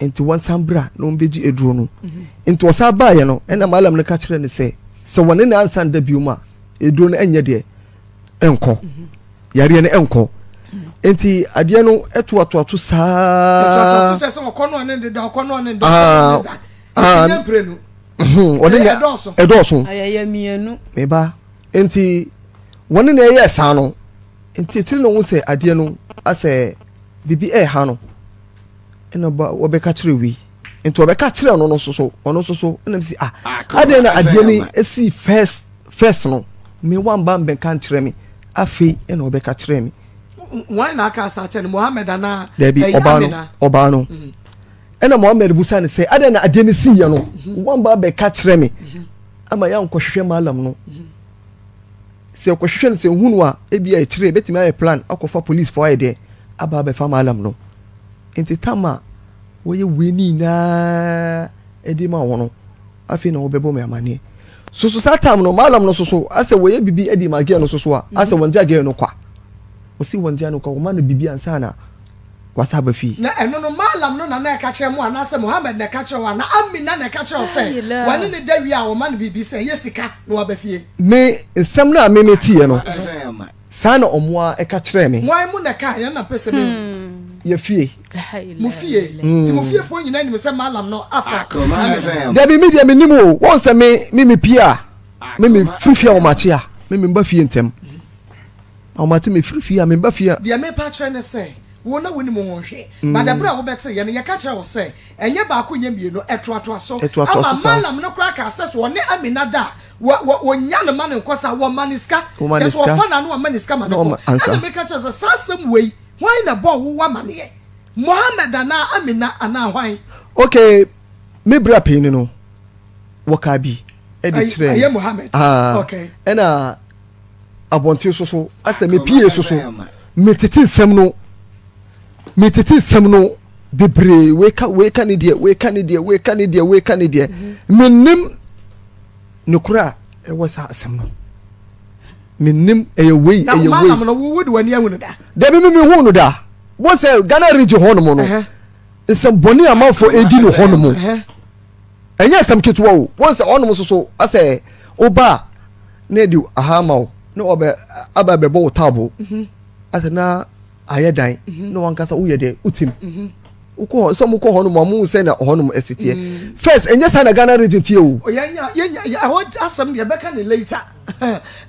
nti wɔnsan bra na wɔbɛgye aduro no mhm. nti ɔsan baeɛ no ɛna malam no ka kyerɛ no sɛ sɛ wɔne no ansan da bio mu a aduro no ɛnyɛ deɛ ɛnkɔ mhm. yareɛ no ɛnkɔ mhm. nti adeɛ no ɛtoatoato saa ah, ah, ɔne ne ɛdɔɔso meba nti wɔne na ɛyɛ saa no Nti akyiri na ohun sɛ adeɛ no asɛ biribi ɛreha no ɛna ɔba wɔbɛka kyerɛ wei nti ɔbɛka kyerɛ no no nso so ɔno nso so ɛna mi si ah adeɛ na adeɛ no esi first first no me wamba mbɛnka nkyerɛ me afei ɛna ɔbɛka kyerɛ me. Wɔn na aka asa akyerɛ no Mohammed anaa? Dabi ɔbaa no ɔbaa no mm. ɛna Mohammed busa ne sɛ adeɛ na adeɛ no si yɛ no mm-hmm. wamba bɛka kyerɛ me mm-hmm. ama yɛn nkɔhwehwɛ malam no. Mm -hmm. Sɛ yɛkɔhwehwɛ no sɛ yɛhu no a, ebia akyire yɛbɛtumi ayɛ plan akɔfa police foɔ ayɛ deɛ aba abɛfa mallam no. Nti tam a wɔyɛ wei ne nyinaa de ma wɔn no, afei na wɔbɛbɔ me amaneɛ. Soso saa tam no, mallam no soso asɛ wɔyɛ bibi de ma girl no soso a, asɛ wɔn gya girl no kwa. Wɔsi wɔn gya no kwa, wɔma no bibi ansa na. Wasa aba fie. Na ɛno no, Mallam no na na ɛka kyerɛ mo anaasɛ Muhammad na ɛka kyerɛ wo anaa Amina na ɛka kyerɛ wo sɛ wɔne no da wie a wɔma no biribi sɛ ɛyɛ sika na waba fie? Me, nsɛm no a me meteeɛ no, saa na wɔn ara ɛka kyerɛɛ me. Hwan mu na ɛkaa? Yɛn na mpɛ sɛ mehu. Yɛ fie. Mo fie? Nti mo fiefoɔ nyinaa nim sɛ Mallam no afa Amina? Dabi, me deɛ mennim o. Wɔn sɛ me, me mepie a, me mefiri fie a wɔmakye a, me memba fie ntɛm. Wɔmakye mefiri fie a, memba fie a. Deɛ merepa akyerɛ ne sɛ, Wo na wonim ho hwee. But ɛberɛ a wobɛteeɛ no, yɛka kyerɛɛ wo sɛ, ɛnyɛ baako nyɛ mmienu, ɛtoatoa so. Ama Mallam no koraa kaa sɛ, sɛ ɔne Amina da a, wɔ, wɔ, wɔnnya no ma no nkɔ saa, wɔma no sika. Kyerɛ sɛ wɔfa no a na wɔama no sika ma no kɔ. Ɛna meka kyerɛɛ wo sɛ, saa asɛm wei, hwan na ɛbɔɔ wo amaneɛ? Mohammed anaa Amina anaa hwan? Okay, me bra panin no, wɔkaa bi de kyerɛɛ me. Ɛyɛ Mohammed? Ah, Okay. Ɛna abɔnten so so asɛ mepie so so metete nsɛm no metete nsɛm no bebree weka weka ne deɛ weka ne deɛ weka ne deɛ weka ne deɛ mhm. menim nokorɛ a ɛwɔ saa asɛm no menim ɛyɛ wei ɛyɛ wei na no wo de w'ani ahu no da dabi mi mi hu no da wọ́n sɛ Ghana region hɔ nom no nsɛm bɔnne amanfoɔ edi no hɔ nom ɛnyɛ asɛm ketewa o wɔn sɛ ɔnom nso so asɛ woba a na ɛde aha ama wo na ɔbɛ aba bɛbɔ wo taabo mhm. asɛ na ayɛ dan mhm. na wankasa woyɛ dɛ wotim mhm. wokɔ hɔ sɛ mokɔ hɔ nom a mo sɛ na hɔ nom ɛsi teɛ first ɛnyɛ saa na Ghana region teɛ o. ɛhɔ asɛm deɛ ɛbɛka ne later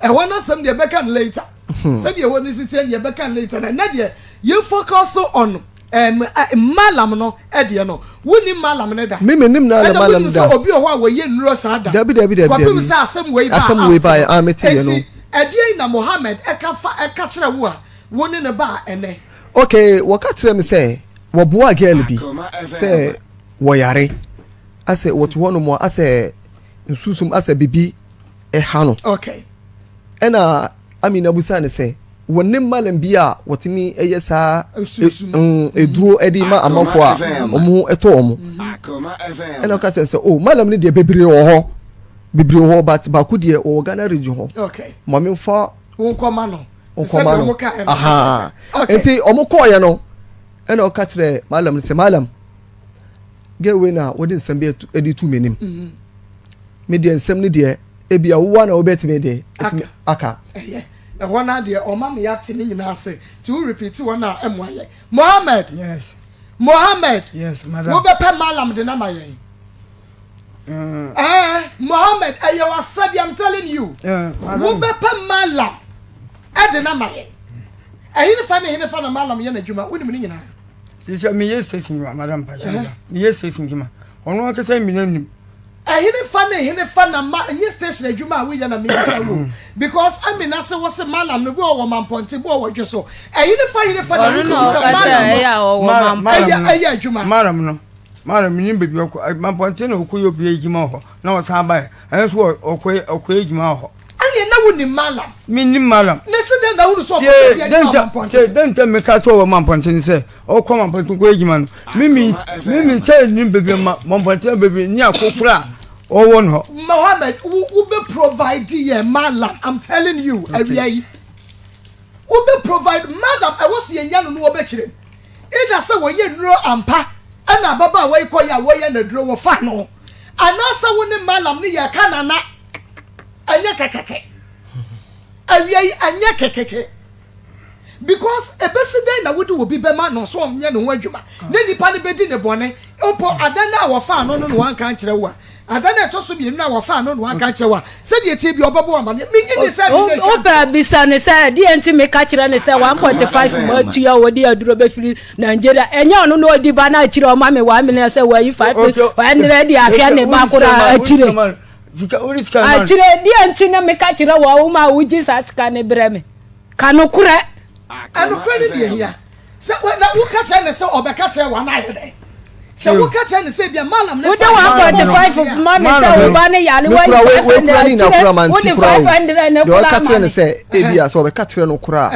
ɛhɔ no asɛm deɛ ɛbɛka ne later hmm. sɛdeɛ ɛhɔ no si teɛ deɛ ɛbɛka ne later na ɛnɛ deɛ yɛn focus on Malam no deɛ no, wonnim Malam no da. Me mennim na Malam da. Ɛna wonim sɛ obi wɔ hɔ a wɔyɛ nnuro saa da. Dabi dabi dabi. Kɔpem sɛ asɛm wei baa asɛm wei baa a mete yɛ no. Eti ɛdeɛn na Mohammed ɛka fa ɛka kyerɛ wo a wo ne no baa ɛnɛ? Okay, wɔka kyerɛ me sɛ wɔboa girl bi sɛ wɔyare asɛ wɔte hɔ nom a asɛ nsusum asɛ bibi ɛha no. Okay. Ɛna Amina busaa no sɛ, Wɔnim Mallam bi a wɔtumi yɛ saa aduro de ma amanfoɔ a wɔn ho tɔ wɔn? Ɛna ɔka kyerɛ sɛ, oh, Mallam no deɛ bebree wɔ hɔ, bebree wɔ hɔ, but baako deɛ ɔwɔ Ghana region hɔ. Ma memfa nkɔma no. Nkɔma no. Aha. Nti wɔn kɔɔeɛ no, ɛna ɔka kyerɛ Mallam no sɛ, Mallam, girl wei na wɔde nsɛm bi de tu m'anim. Mm-hmm. Me deɛ nsɛm no deɛ ebia wo ara na wobɛtumi de atumi aka. Ɛyɛ ɛhɔ no adeɛ ɔma me ate ne nyinaa ase nti wo repeat wɔn a ɛmoa yɛ. Mohammed. Yes. Mohammed. Yes, madam. Wobɛpɛ malam de nama yɛn. Uh. Mohammed ɛyɛ wasɛdeɛ I'm telling you. Uh, wobɛpɛ malam ɛde nama yɛn. Ɛhene fa ne hene fa na malam yɛ n'adwuma wonim ne nyinaa. Sisi meyɛ station dwuma madam Pasha. Meyɛ station dwuma. Ɔno ankasa mmina nim. Ɛhenefa ne henefa na ma nye station adwuma a woyɛ na mebisa wo because Amina se wo se malam no bi wɔ wɔ mampɔnten bi wɔ wɔ dwe so ɛhenefa henefa na wotumi sɛ malam no ɛyɛ ɛyɛ adwuma. Malam no malam nim baabi ɔkɔ mampɔnten na ɔkɔ yɛ obi adwuma wɔ hɔ na ɔsan baeɛ ɛno nso ɔkɔ ɔkɔ adwuma wɔ hɔ. Ɛne na wonim malam. Menim malam. Ne se dɛn na wonu sɛ ɔkɔ yɛ obi adwuma wɔ mampɔnten. Dɛn nti meka sɛ ɔwɔ mampɔnten sɛ ɔkɔ mampɔnten kɔ adwuma no mimi mimi sɛ nim baabi ma mampɔnten baabi ne akokora a ɔwɔ no hɔ. Mohammed wo wo bɛ provide yɛ malam I'm telling you awia yi wo bɛ provide malam ɛwɔ sɛ yɛnya no no wɔbɛkyerɛ mu either sɛ wɔyɛ nnuro ampa ɛna ababaawa yi kɔ yɛ a wɔyɛ no aduro wɔfa no anaasɛ wo ne malam no yɛ ka nana ɛnyɛ kɛkɛkɛ awia yi ɛnyɛ kɛkɛkɛ because ebesi dɛn na wode obi bɛma no so ɔnyɛ ne ho adwuma na nipa no bɛdi ne bɔne mpo adan no a wɔfaa no no na wanka nkyerɛ wo a adan no a ɛtɔ so mmienu no a wɔfaa no na wanka nkyerɛ wo a sɛdeɛ tie bi ɔbɛbɔ amaneɛ menye ne sɛ ne no wopɛ bisa ne sɛ deɛ nti meka kyerɛ ne sɛ 1.5 ma atua wɔde aduro bɛfiri Nigeria ɛnyɛ ɔno na ɔdi ba no akyire ɔma me 1 million sɛ wayi 500 de ahwɛ ne ba koraa akyire Akyire, deɛ nti na meka kyerɛ wɔ wo ma wogye saa sika no brɛ me? Ka nokorɛ. Ɛnokorɛ ne deɛ hia. Sɛ na woka kyerɛ ne sɛ ɔbɛka kyerɛ wo anaa ayɛ dɛn? Sɛ woka kyerɛ ne sɛ bia malam ne Wode 1.5 ma me sɛ wo ba ne yare wayi 500 akyire wode 500 ne kora ma me. Ɔka kyerɛ ne sɛ ebia sɛ ɔbɛka kyerɛ no koraa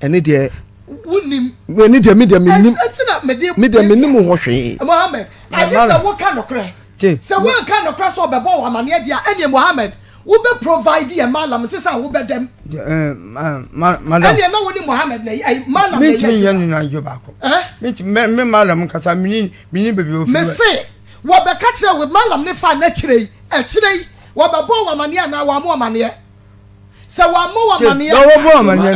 ɛne deɛ wonim. Ɛne deɛ me deɛ menim. Me deɛ menim ho hwee. Mohammed, agye sɛ woka nokorɛ. Tie. Sɛ woanka nokorɛ sɛ ɔbɛbɔ wo amaneɛ deɛ a, ɛneɛ Muhammad, Wobɛ provide yɛ malam nte sɛ wobɛdam. Madam. Ɛnneɛ na wo ne Mohammed na ɛyi malam na ɛyɛ. Mintumi nyɛ ne anadwo baako. Mintumi me malam nkasa mini mini baabi ofi. Mese wɔbɛka kyerɛ wo malam ne fa n'akyire yi akyire yi wɔbɛbɔ wɔn amaneɛ anaa wɔn amɔ amaneɛ sɛ wɔn amɔ wɔn amaneɛ. Dɔwɔ bɔ amaneɛ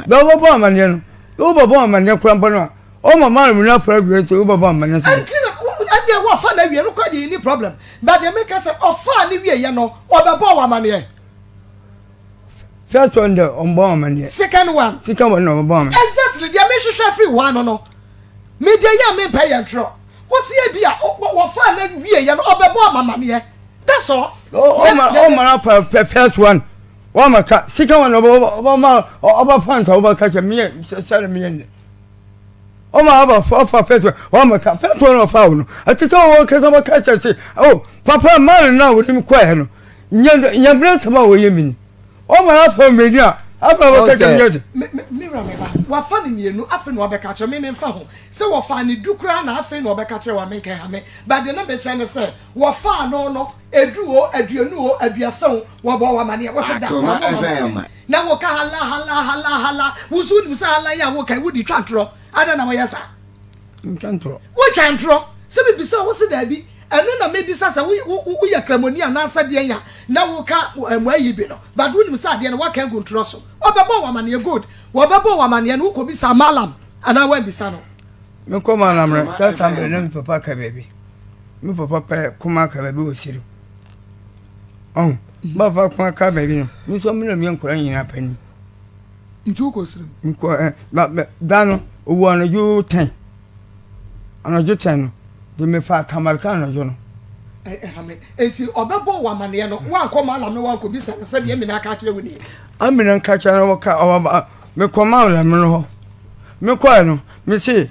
no dɔwɔ bɔ amaneɛ no wobɛbɔ amaneɛ kora mpo no a ɔma malam no afra awie nti wobɛbɔ amaneɛ sɛ. Ɛnti na ɛndeɛ wɔfa no awie no kora deɛ ni problem. But deɛ meka sɛ ɔfaa ne wieɛ no ɔbɛbɔɔ wo amaneɛ. First one deɛ ɔmbɔ amaneɛ. Second one. Second one na ɔbɛbɔ amaneɛ. Exactly deɛ mehwehwɛ firi hɔ ano no me deɛ yɛ a mempɛ yɛ ntorɔ. Wosi ebi a wɔfaa no wieɛ no ɔbɛbɔɔ ma amaneɛ. That's all. Ɔma ɔma no afa first one wɔma ka second one ɔbɛma ɔbɛfa nsa ɔbɛka kyɛ meyɛ sɛre meyɛ nnɛ. ɔma aba ɔfa fɛtɔ ɔma ka fɛtɔ na ɔfa wo no ɛte sɛ ɔwɔ kasa bɛka kyɛ se o papa mmaa no na wɔde me kɔɛ no nyɛ nyɛmmerɛ nsɛm a wɔyɛ mi ni ɔma afa mmienu a afa bɛka kyɛ nyɛ de. Me wura me ba wafa ne mmienu afei na wabɛka kyerɛ me memfa ho sɛ wɔfaa ne du koraa na afei na ɔbɛka kyerɛ wa menka ha me ba deɛ na mekyerɛ ne sɛ wɔfaa no no edu o aduonu o aduasa o wɔbɔ wɔ amaneɛ wɔsɛ da wɔbɔ amaneɛ Na woka hala hala hala hala, wo nso wonim sɛ hala yi a woka yi wode twa ntorɔ. Adɛn na woyɛ saa? Ntwa ntorɔ. Wotwa ntorɔ. Sɛ mebisa wo se daabi. Ɛno na mebisa sɛ woyɛ kramoni anaasɛ deɛn a na woka mmoa yi bi no. But wonim sɛ adeɛ no woaka agu ntorɔ so. Wɔbɛbɔ wo amaneɛ good. Wɔbɛbɔ wo amaneɛ no wokɔbisa Mallam anaa woammisa no? Mekɔ Mallam no, saa time no na me papa ka baabi. Me papa pɛ koma ka baabi wɔ Siri. Ɔn, ba fa ko aka baabi no, me nso me na me nkora nyinaa panyin. Nti wokɔ sirim? Mekɔ ɛ, ba bɛ da no, owu anadwo tɛn. Anadwo tɛn no, de mefa tamarika anadwo no. Ɛha me. Nti ɔbɛbɔ wo amaneɛ no, woankɔ Mallam no woankɔ bisa no sɛdeɛ Amina aka akyerɛ wo nie? Amina nka kyerɛ no wɔka ɔba mekɔ Mallam no hɔ. Mekɔɛ no, mese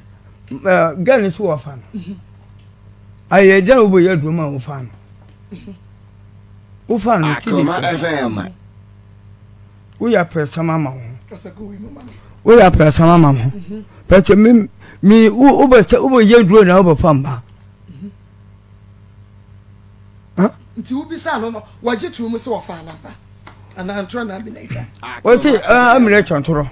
gɛl no so wɔfa no. Mhm. Ayɛ dɛ wobɛyɛ aduro ma wofa no. Wofa no ti de kyerɛ. Woyɛ apɛsɛm ama wo ho. Woyɛ apɛsɛm ama wo ho. Pɛsɛ mi mi wobɛsɛ wobɛyɛ duro na wobɛfa mba. Nti wobisa no no wɔgye to mu sɛ wɔfa anampa anaa ntorɔ na amina atwa. Wɔsi amina atwa ntorɔ.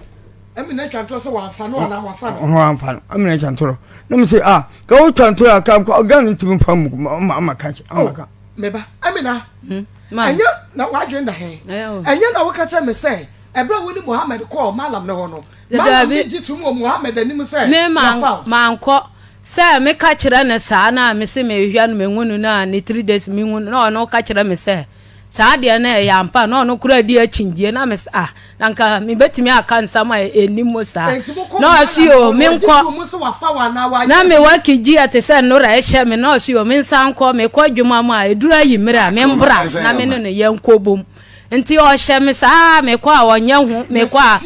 Amina atwa ntorɔ sɛ wɔamfa no anaa wɔafa no. Wɔamfa no amina atwa ntorɔ. Na mo sɛ ah ka wotwa ntorɔ a ka Ghana ntumi mfa mu ama ka ama ka. Me ba, Amina, hmm? ɛnyɛ na w'adwene da he? Ɛnyɛ na woka kyerɛ me sɛ ɛberɛ a wo ne Muhammad kɔɔ Malam no hɔ no, Malam ne gye tom wɔ Muhammad anim sɛ wafa wo. Mankɔ sɛ meka kyerɛ no saa na mese mehwɛ no mehu no na ne 3 days mehu no na ɔno ka kyerɛ me sɛ Saa deɛ na ɛyɛ ampa na ɔno koraa di akyingyie na me ah na nka mebɛtumi aka nsɛm a ɛnni mu saa na ɔse o menkɔ na mewɔ akigyi a te sɛ nnora ɛhyɛ me na ɔse o mensa nkɔ mekɔ adwuma mu a ɛduru ayi mmerɛ a membra na me ne no yɛnkɔ bom nti ɔhyɛ me saa mekɔ a ɔnyɛ ho mekɔ a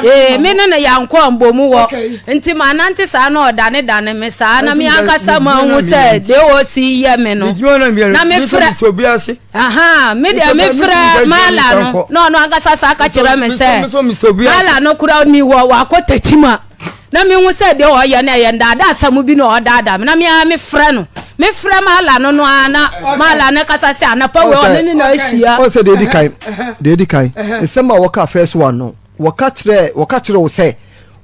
ee me ne no yɛankɔ mbɔ mu wɔ nti manante saa na ɔdane dane me saa na me ankasa mahu sɛ deɛ ɔsi yɛ me no na mefrɛ Ahaa, me deɛ mefrɛ Mala no na ɔno ankasa saa ka kyerɛ me sɛ Mala no kora ni hɔ wakɔ Takyima na mehu sɛ deɛ ɔyɛ no ɛyɛ ndaadaa asɛm bi na ɔdaadaa me na me ara mefrɛ no mefrɛ Mala no no ara na Mala no kasa sɛ anapa wei ɔne ne na ahyia. Ɔn sɛ deɛ edi kan deɛ edi kan nsɛm a wɔka first one no wɔka kyerɛ wɔka kyerɛ wo sɛ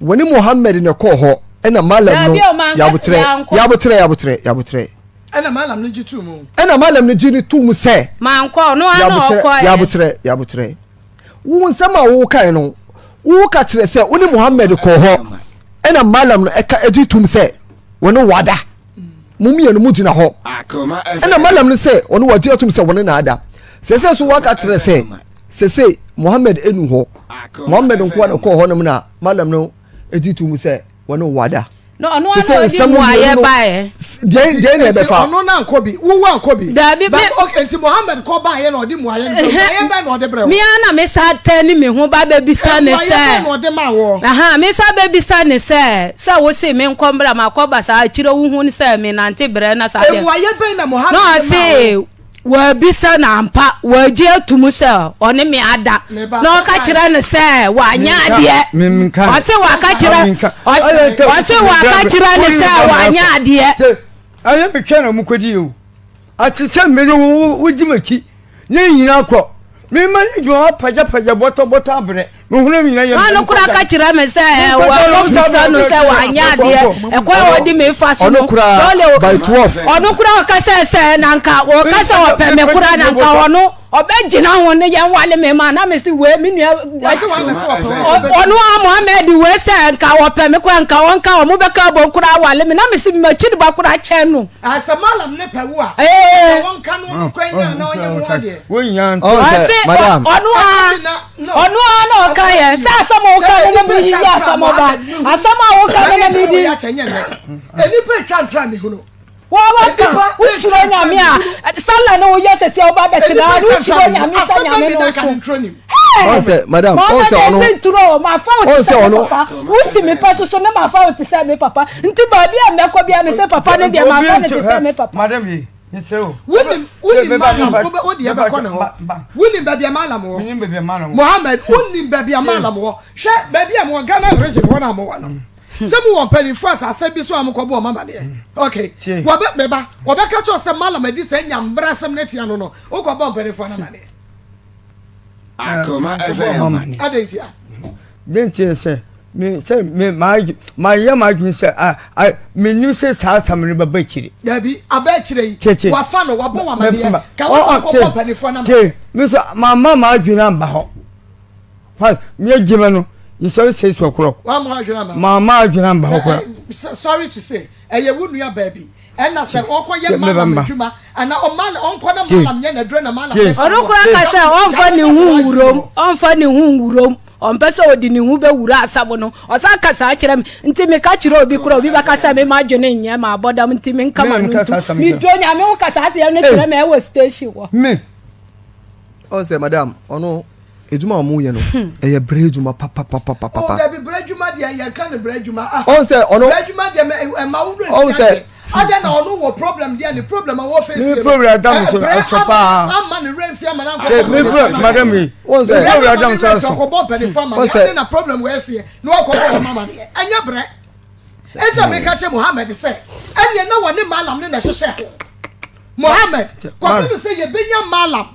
wɔne Mohammed na ɛkɔɔ hɔ ɛna Malam no yabotrɛ yabotrɛ yabotrɛ yabotrɛ. Ɛna Malam no gye too mu. Ɛna Malam no gye no too mu sɛ. Mankɔ, ɔno ara na ɔkɔɛ. Yabotrɛ, yabotrɛ. Wo nsɛm a wokae no, woka kyerɛ sɛ wo ne Muhammad kɔɔ hɔ. Ɛna Malam no ɛka gye tom sɛ wɔne wada. Mo mmienu mo gyina hɔ. Ɛna Malam no sɛ ɔno wagye atom sɛ wɔne na ada. Sɛsɛ so waka kyerɛ sɛ sɛsɛ Muhammad enu hɔ. Muhammad nkoa na kɔɔ hɔ nom na Malam no gye tom sɛ wɔne wada. Na ɔno ara na ɔde mmuaeɛ baeɛ. Deɛ deɛ na ɛbɛfa. Ɔno na nkɔ bi, wo wa nkɔ bi. Daabi me. Okay, nti Mohammed kɔ baeɛ na ɔde mmuaeɛ no brɛ wo. Mmuaeɛ bɛn na ɔde brɛ wo? Me ara na me sa tɛni me ho ba bɛbisa ne sɛ. Mmuaeɛ bɛn na ɔde maa wɔ? Aha, me sa bɛbisa ne sɛ, sɛ wo se me nkɔ mbra ma kɔ ba saa akyire wo hu sɛ me nante brɛ na saa deɛ. Mmuaeɛ bɛn na Mohammed de maa wo? Na ɔse. Wabisa no ampa, wagye atum sɛ ɔne me ada. Na ɔka kyerɛ no sɛ wanyɛ adeɛ. Ɔse waka kyerɛ ɔse waka kyerɛ no sɛ wanyɛ adeɛ. Ɛyɛ metwɛn na mokɔdi o. Ate sɛ mmere wo wogye m'akyi ne nyinaa kɔ. Mema yɛ adwuma wapagyapagya bɔtɔbɔtɔ abrɛ. Mehunu nyina yɛ. Wọn no kora ka kyerɛ me sɛ wɔkɔbisa no sɛ wanyɛ adeɛ ɛkwan a ɔde me fa so no. Ɔno kora by 12. Ɔno kora ɔka sɛ sɛ na nka ɔka sɛ ɔpɛ me kora na nka ɔno ɔbɛgyina ho ne yɛn wale me ma na me se wei me nua ɔno a Mohammed wei sɛ nka ɔpɛ me kora nka ɔnka ɔmo bɛka abom kora awale me na me se makyi ne ba kora kyɛn no. Sɛ malam ne pɛ wo a sɛ wɔnka no ɔno kwan nya na ɔnyɛ ho adeɛ. Ɔse ɔno a ɔno a na ɔka yɛ sɛ asɛm a woka no na meyiyi asɛm ɔba asɛm a woka no na medi. Nnipa atwa ntra mehunu. Wɔwɔ ka wosuro nyame a sala no woyɛ sɛsi a woba bɛtena no wosuro nyame sɛ nyame no so. Ɔnsɛ madam ɔnsɛ ɔno ɔnsɛ mafa wo te sɛ me papa wosi me pɛ soso ne mafa wo te sɛ me papa nti baabi a mɛkɔ bia me sɛ papa no deɛ mafa no te sɛ me papa. Madam yi mesrɛ o. Wonim wonim malam wo deɛ bɛkɔ ne hɔ wonim baabi a malam wɔ Mohammed wonim baabi a malam wɔ hwɛ baabi a mowɔ Ghana region hɔ na mowɔ no. Sɛ mo wɔ mpanyinfoɔ asase bi so a mo kɔ bɔ ɔmo amaneɛ. Ok. Wɔbɛ meba wɔbɛka kyerɛ sɛ malam adi sɛ nya mbra asɛm no tia no no wokɔ bɔ mpanyinfoɔ no amaneɛ. Akoma FM. Adɛn ntia? Dɛn ntia sɛ me sɛ me maa mayɛ m'adwene sɛ a a menim sɛ saa asɛm no bɛba akyire. Dabi aba akyire yi wafa no wabɔ wɔn amaneɛ ka wɔsɛ kɔ bɔ mpanyinfoɔ no amaneɛ. Me nso mamma m'adwene amba hɔ. Fa me adwuma no nsɔre 6 o'clock. Wamma adwene amma. Mamma adwene amba hɔ koraa. Sorry to say, ɛyɛ wo nua baabi. Ɛna sɛ ɔkɔ yɛ malam adwuma ana ɔma ɔnkɔ na malam yɛ n'aduro na malam. Ɔno koraa ka sɛ ɔnfa ne ho nwurom, ɔnfa ne ho nwurom, ɔmpɛ sɛ ɔde ne ho bɛwura asɛm no. Ɔsan ka saa kyerɛ me. Nti meka kyerɛ obi koraa, obi bɛka sɛ me m'adwene nyɛ m'abɔ dam nti menka m'ano ntom. Medwo Nyame wo ka saa asɛm no kyerɛ me ɛwɔ station hɔ. Me. Ɔn sɛ madam ɔno edwuma a ɔmo yɛ no ɛyɛ brɛ adwuma papapapapa. O dabi brɛ adwuma deɛ yɛn ka no brɛ adwuma ah. Ɔn sɛ ɔno. Brɛ adwuma deɛ mɛ ɛma wo wura nti adeɛ. Adɛn na ɔno wɔ problem deɛ ne problem a wɔ face no. Mi problem ada mi so ɛsɔ paa. Ama ne wura nfi ama na nkɔbɔ. Mi problem madam yi. Ɔn sɛ. Mi problem ada mi so ɛsɔ. Kɔbɔ mpanyinfo ama ne ɔne na problem wɔ ɛseɛ na wakɔbɔ wɔn ama ne ɛnyɛ brɛ. Eti a meka kyerɛ Muhammad sɛ ɛneɛ na wɔne malam ne na ɛhyehyɛ ho. Muhammad kɔpem sɛ yɛbɛnya malam.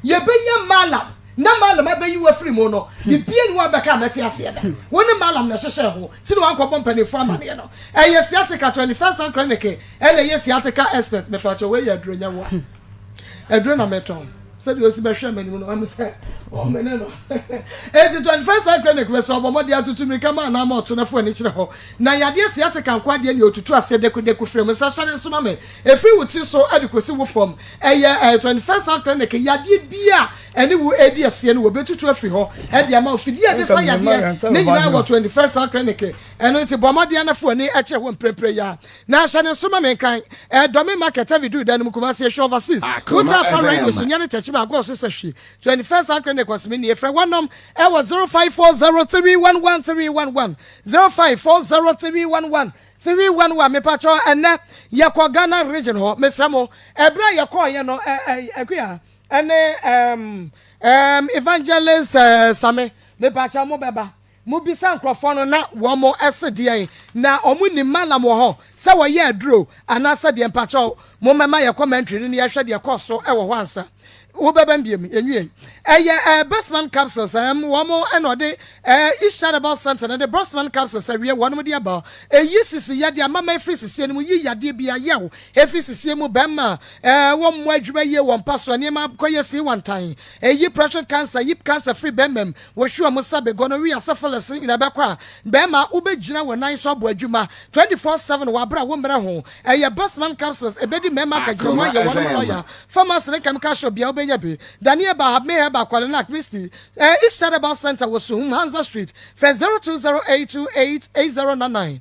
Yɛbɛnya Malam na Malam abɛyi wo afiri mu no, biribiara nni hɔ a bɛka a mɛte aseɛ da. Wo ne Malam na ɛhyehyɛɛ ho, nti na wankɔbɔ mpanimfoɔ amaneɛ no. Ɛyɛ sciatica, 21st Century Clinic ɛna ɛyɛ sciatica expert. Mepakyɛw, wei yɛ aduro, nyɛ wo a. Aduro na metɔn. Sɛdeɛ ɔsi bɛhwɛ m'anim no, mahu sɛ ɔmene no. Enti 21st Century Clinic mesɛ ɔbɔ mmɔden atutu mmirika ma anaa ma ɔto na fa w'ani kyerɛ hɔ. Na yadeɛ sciatica nko adeɛ nea ɔtutu aseɛ dekudeku frɛ mu nsa hyɛ ne nso ma me. Ɛfiri wo tiri so de kɔsi wo fam. Ɛyɛ eh, 21st Health Clinic yadeɛ bi a ɛne wo ɛredi aseɛ no wɔbɛtutu afiri hɔ de ama wo. Fidie a ɛde sa yadeɛ ne nyinaa wɔ 21st Health Clinic. Ɛno nti bɔ mmɔden na fa w'ani kyerɛ hɔ mprempren yi ara. Na hyɛ ne nso ma me nkran. Eh, Dɔme Market, Avidu dan no mu, Kumasi, Ehwɛ Overseas. Akoma Wotaa fa radio so FM. nyɛ ne tɛkyima agorɔ so sɛ hwi. 21st Health Clinic ɔseme nie. Frɛ wɔnom ɛwɔ 0540311311, 0540311311. 311 mepakyɛw ɛnɛ yɛkɔ Ghana region hɔ mesrɛ mo ɛberɛ a yɛkɔɔyɛ no ɛ ɛ Akua ɛne ɛm ɛm Evangelist ɛɛ Same mepakyɛw mo bɛba mo bisa nkorɔfoɔ no na wɔn ɛse deɛn na wɔn nim malam wɔ hɔ sɛ wɔyɛ aduro anaasɛ deɛ mpakyɛw mo mɛma yɛ commentary no na yɛhwɛ deɛ ɛkɔɔ so ɛwɔ hɔ ansa Wobɛbɛn biom, yɛnwiei. Ɛyɛ eh, Bestman Capsules, ɛm, wɔn ɛna ɔde eh, East Herbal Center no de Bestman Capsules awie wɔnom de aba. Ɛyi sisi yadeɛ, amama ɛfiri sisie no mu, yi yadeɛ bi ayɛw ɛfiri sisie mu, bɛrima eh, wɔmmɔ adwuma yie wɔ mpa so, nneɛma kɔyɛ sii wantan. Ɛyi prostate cancer, yip cancer firi bɛrima mu, wɔhwi wɔn sɛbe, gonorrhea, syphilis no nyinaa bɛkɔ a, bɛrima wobɛgyina wɔ nan so abɔ adwuma 24/7 wɔ aberɛ a wommrɛ ho. Ɛyɛ Bestman Capsules, ɛbɛdi mmarima akagyinamu Akoma ayɛ wɔnom FM. lɔya. Pharmacy ne chemical shop biara wobɛnya bi. Daniel Bahab, May Herbal, Kwalenak, Misty, eh, East Herbal Center wɔ Suhum, Hansa Street. Frɛ 0208288099,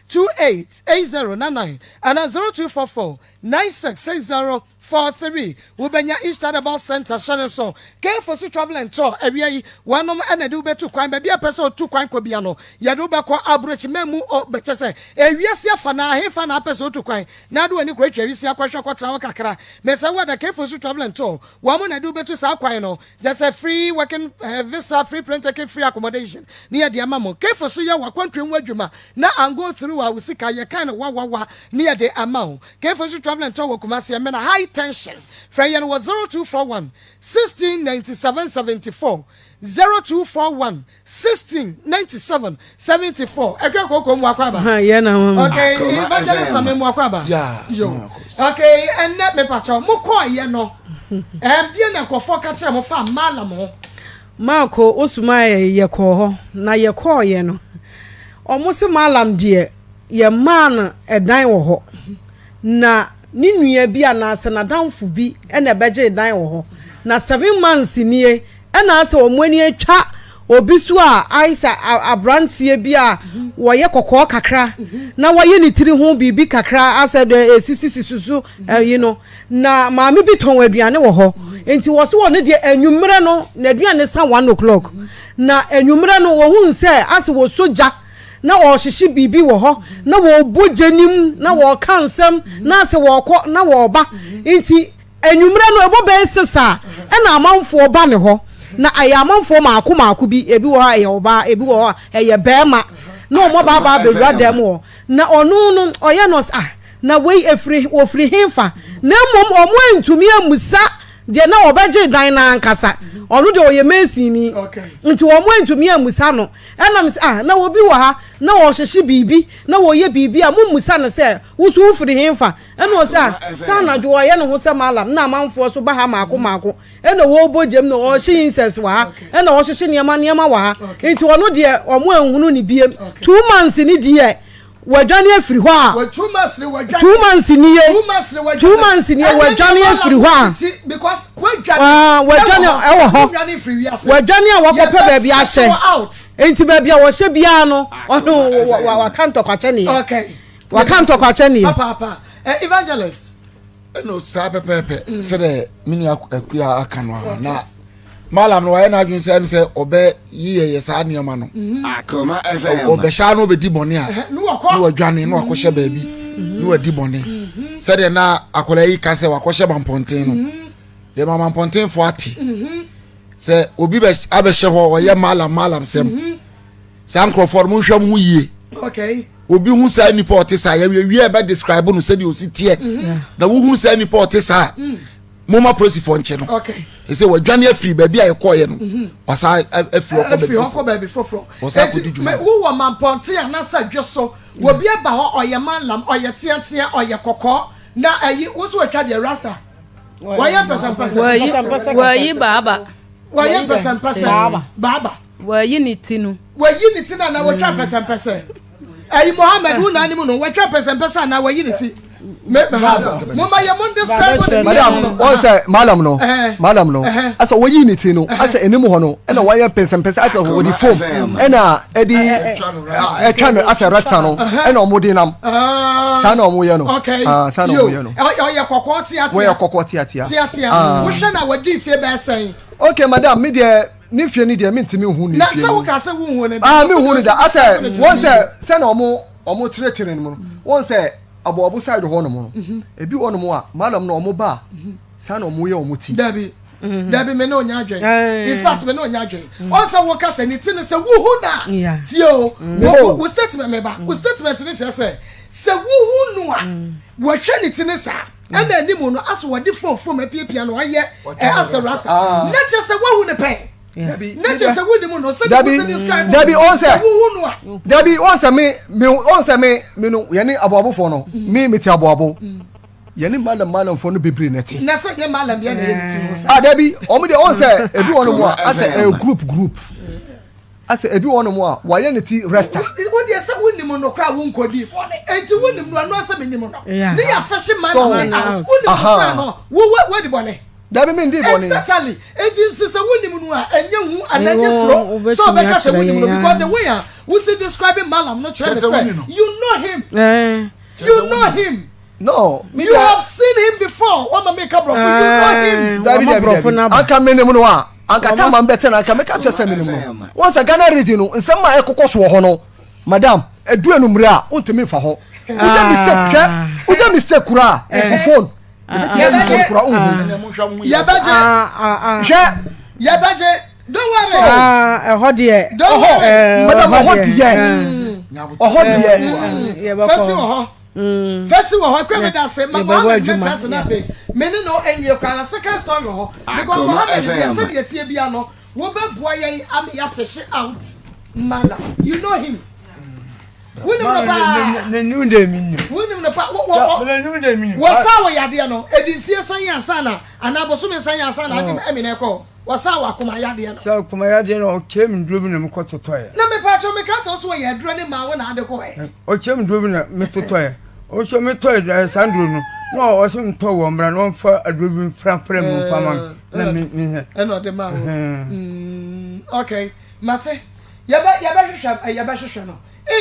0208288099 anaa 0244966043. Wobɛnya East Herbal Center hyɛ no nso. Kefo so Travel and Tour awia yi, wɔnom na ɛde wobɛtu kwan. Baabi a pɛ sɛ otu kwan kɔ bia no, yɛde wobɛkɔ aburokyiman mu o, bɛkyɛ sɛ ewiase afa na ahefa na apɛ sɛ otu kwan. Na ade w'ani kɔ atwa wisi akɔhwɛ kɔtena hɔ kakra. Mesrɛ wo ada Kefo so Travel and Tour, wɔn na ɛde wobɛtu saa kwan no. Kyɛ sɛ free working visa, free plane ticket, free accommodation ne yɛde ama mo. Kefo so yɛ w'akwantuo ho adwuma na ango through a wo sika yɛkan no wawawa ne yɛde ama wo. Kefo so Travel and Tour wɔ Kumasi, Ɛmena High. tension. Frɛ yɛn wɔ 0241 16 97 74, 0241 16 97 74. Ɛkɛ koko mu akɔ aba. Yɛ na ho. Okay, evangelist Sami mu akɔ aba. Yo. Okay, ɛnɛ mepakyɛw mo kɔɔ yɛ no. Ɛm deɛ na nkurɔfoɔ ka kyerɛ mo fa malam ho. Marko wosomaa yɛ yɛkɔɔ hɔ na yɛkɔɔyɛ no ɔmo se malam deɛ yɛmaa no ɛdan wɔ hɔ na ne nua bi anaasɛ n'adamfo bi ɛna ɛbɛgyee dan wɔ hɔ na 7 months nie ɛna asɛ ɔmo ani atwa obi so a ayɛ sɛ abranteɛ bi a wɔyɛ kɔkɔɔ kakra na wɔyɛ ne tiri ho biribi kakra asɛ deɛ esisisi so ɛyi no Na maame bi tɔn aduane wɔ hɔ nti wɔsi wɔn deɛ anwummerɛ no n'aduane sa one o'clock na anwummerɛ no wɔhun sɛ ase wɔsɔ gya na wɔrehyehye biribi wɔ hɔ na wɔrebɔ gya nim na wɔreka nsɛm na ase wɔrekɔ na wɔreba nti anwummerɛ no ɛbɔ bɛyɛ sesa ɛna amanfoɔ ba ne hɔ na ɛyɛ amanfoɔ maako maako bi ebi wɔ hɔ a ɛyɛ ɔbaa ebi wɔ hɔ a ɛyɛ bɛrima na wɔn aba aba abɛwura dan mu hɔ na ɔno no ɔyɛ no ah Na wei ɛfiri, wɔfiri hefa? Na mmom wɔantumi ammisa deɛ na ɔbɛgye dan no ankasa. Ɔno deɛ ɔyɛ masonni, nti wɔantumi ammisa no. Ɛna mese, ah, na obi wɔ ha, na ɔrehyehye biribi, na ɔreyɛ biribi a, mommisa no sɛ, wo nso wofiri hefa? Ɛna ɔse, ah, sɛ anadwo ɔyɛ ne ho sɛ malam, na amanfoɔ nso ba ha mmaako mmaako, ɛna wɔrebɔ gyam, na ɔrehye incense wɔ ha, ɛna ɔrehyehye nneɛma nneɛma wɔ ha. Nti ɔno deɛ wɔanhunu no biem. 2 months ni deɛ, Wadwane afiri hɔ a. 2 months nie. 2 months nie wadwane afiri hɔ a. Wadwane ɛwɔ hɔ. Wadwane a wakɔpɛ baabi ahyɛ. Nti baabi a wɔhyɛ biara no ɔno waka ntɔkwakyɛ neɛ. Waka ntɔkwakyɛ neɛ. Evangelist. Ɛna saa pɛpɛɛpɛ sɛdeɛ me nua akua aka no a na. Malam no wayɛ n'adwene sɛ ɛm sɛ ɔbɛ yiyɛ yɛ saa nneɛma no. Mhm. Akoma FM. Ɔbɛhyɛ ano ɔbɛdi bɔne a. Ne wadwane na wakɔhyɛ baabi mhm. na wadi bɔne. Mhm. Sɛdeɛ na akwadaa yi ka sɛ wakɔhyɛ mampɔnten no. Yɛma mampɔntenfoɔ ate. Sɛ obi bɛ abɛhyɛ hɔ ɔyɛ malam malam sɛm. Saa nkurɔfoɔ no monhwɛ mo ho yie. Okay. Obi hu saa nipa ɔte saa yɛwie wie ɛbɛ describe no sɛdeɛ osi teɛ. Na wohunu saa nipa ɔte saa. Mm. Moma polisifoɔ nkye no. Ɛsɛ wadwane afiri baabi a yɛkɔɔyɛ no. Mhm. Wasa afiri hɔ kɔ baabi foforɔ. Wɔsa akɔdi dwuma. Wowɔ mampɔnten anaasɛ dwe so. Mm. Obi aba hɔ ɔyɛ manlam, ɔyɛ teatea, ɔyɛ kɔkɔɔ. Na ayi wo so watwa deɛ rasta. Wɔyɛ mpɛsɛmpɛsɛ. Wɔyi baaba. Wɔyɛ mpɛsɛmpɛsɛ. Baaba. Wɔyi ne ti no. Wɔyi ne ti no anaa wɔtwa mpɛsɛmpɛsɛ. Ayi Mohammed wo na anim no wɔtwa mpɛsɛmpɛsɛ anaa wɔyi ne ti. Moma yɛ mo describe ne Madam, wɔn sɛ madam no, madam no, asɛ wɔyi ne ti no, asɛ anim hɔ no, ɛna wɔayɛ mpɛsɛmpɛsɛ asɛ wɔde foam, ɛna ɛde ɛtwa no asɛ rasta no, ɛna wɔn de nam. Saa na wɔn yɛ no. Saa na wɔn yɛ no. Ɔyɛ kɔkɔɔ teatea. Wɔyɛ kɔkɔɔ teatea. Teatea. Wohwɛ na wɔdi mfe bɛyɛ sɛn? Okay, madam, me deɛ ne mfie no deɛ mentumi nhu ne na mfie sɛ no woka sɛ wonhu no da ah menhu no da asɛ wɔn sɛ sɛ na ɔmo ɔmo kyerɛkyerɛ no mu no wɔn sɛ aboabo side hɔ nom no mhm. ebi wɔ nom a malam na ɔmo ba a mhm. saa na ɔmo yɛ ɔmo ti dabi mhm. dabi me ne onya adwen in fact me ne onya adwen ɔn sɛ woka sɛ ne ti no sɛ wohu na tie o wo wo statement me ba wo statement ne kyerɛ sɛ sɛ wohu no a wɔhwɛ ne ti ne saa ɛna anim no asɛ wɔde fom fom apiapia no ɔyɛ ɛ asɛ rasta ah. na kyerɛ sɛ woahu ne pɛn na kyerɛ sɛ wonim no sɛ dabi sɛ describe dabi ɔn sɛ wohu no a dabi ɔn sɛ me me ɔn sɛ me me no yɛne aboabofoɔ no mm. me me te aboabo mm. yɛne malam malamfoɔ no bebree na ɛte na sɛ nyɛ malam yɛ na yɛ ne ti ho sa ah dabi wɔn deɛ ɔn sɛ ebi wɔn mu a asɛ ɛyɛ group group. Asɛ ebi wɔ hɔnom a wayɛ ne ti resta. Wo deɛ sɛ wonim no koraa wonkɔdii bɔne enti wonim no ɛno asɛ menim no ne yɛ afɛhye man So me out wonim no koraa no wo wadi bɔne Dabi mendi bɔne. Exactly enti nsi sɛ wonim no a ɛnyɛ hu anaa ɛnyɛ suro sɛ ɔbɛka sɛ wonim no because the way a wosi describing Malam no kyerɛ me sɛ you know him you know him. No, me You have seen him before. Wọ́n ma mi ka brɔfo. You know him. Dabi dabi dabi. Anka menim no a, anka ta ma mbɛtɛ na anka meka kyerɛ sɛ menim no. Wɔn sɛ Ghana region no, nsɛm a ɛkokɔ so wɔ hɔ no, madam, edu enumere a, wontumi nfa hɔ. Woyɛ mistake hwɛ, woyɛ mistake kura a, wo phone. Ebetumi ayi phone kura wohu. Yɛbɛgye. Hwɛ. Yɛbɛgye. Don't worry. Ɛhɔ deɛ. Don't worry. Madam, ɔhɔ deɛ. Ɔhɔ deɛ. Fɛsi wɔ hɔ. Fɛsi wɔ hɔ ekura mi da se ma Mohammed mɛkyɛ ase na afei me ne no nwie koraa na second story wɔ hɔ because Mohammed deɛ sɛdeɛ tie bia no wobɛboa yɛn ama yɛafishe out Mallam you know him. Wonim no paa. N'anim de mi nim. Wonim no paa. Wɔ de mi nim. Wɔsaa wɔ yadeɛ no edi mfie sɛn ansa na anaa bosome sɛn ansa na adi ɛmi na ɛkɔ wɔsaa wɔ akoma yadeɛ no. Sɛ akoma yadeɛ no ɔkyerɛ mi duro bi na mi kɔ totɔ yɛ. Na mi pa kyɛw mi ka sɛ ɔso wɔyɛ aduro ne maa wo na ade kɔ ɛ. Ɔkyerɛ mi duro bi na mi totɔ yɛ. Ɔsɔ mi tɔ yɛ saa duro no na ɔsɛ mi tɔ wɔ mbra na ɔnfa aduro bi mfrafra mu nfa ma mi na mi mi hɛ. Ɛna ɔde maa wo. Okay. Mate. Yɛbɛ, yɛbɛhwehwɛ, eh, yɛbɛhwehwɛ no.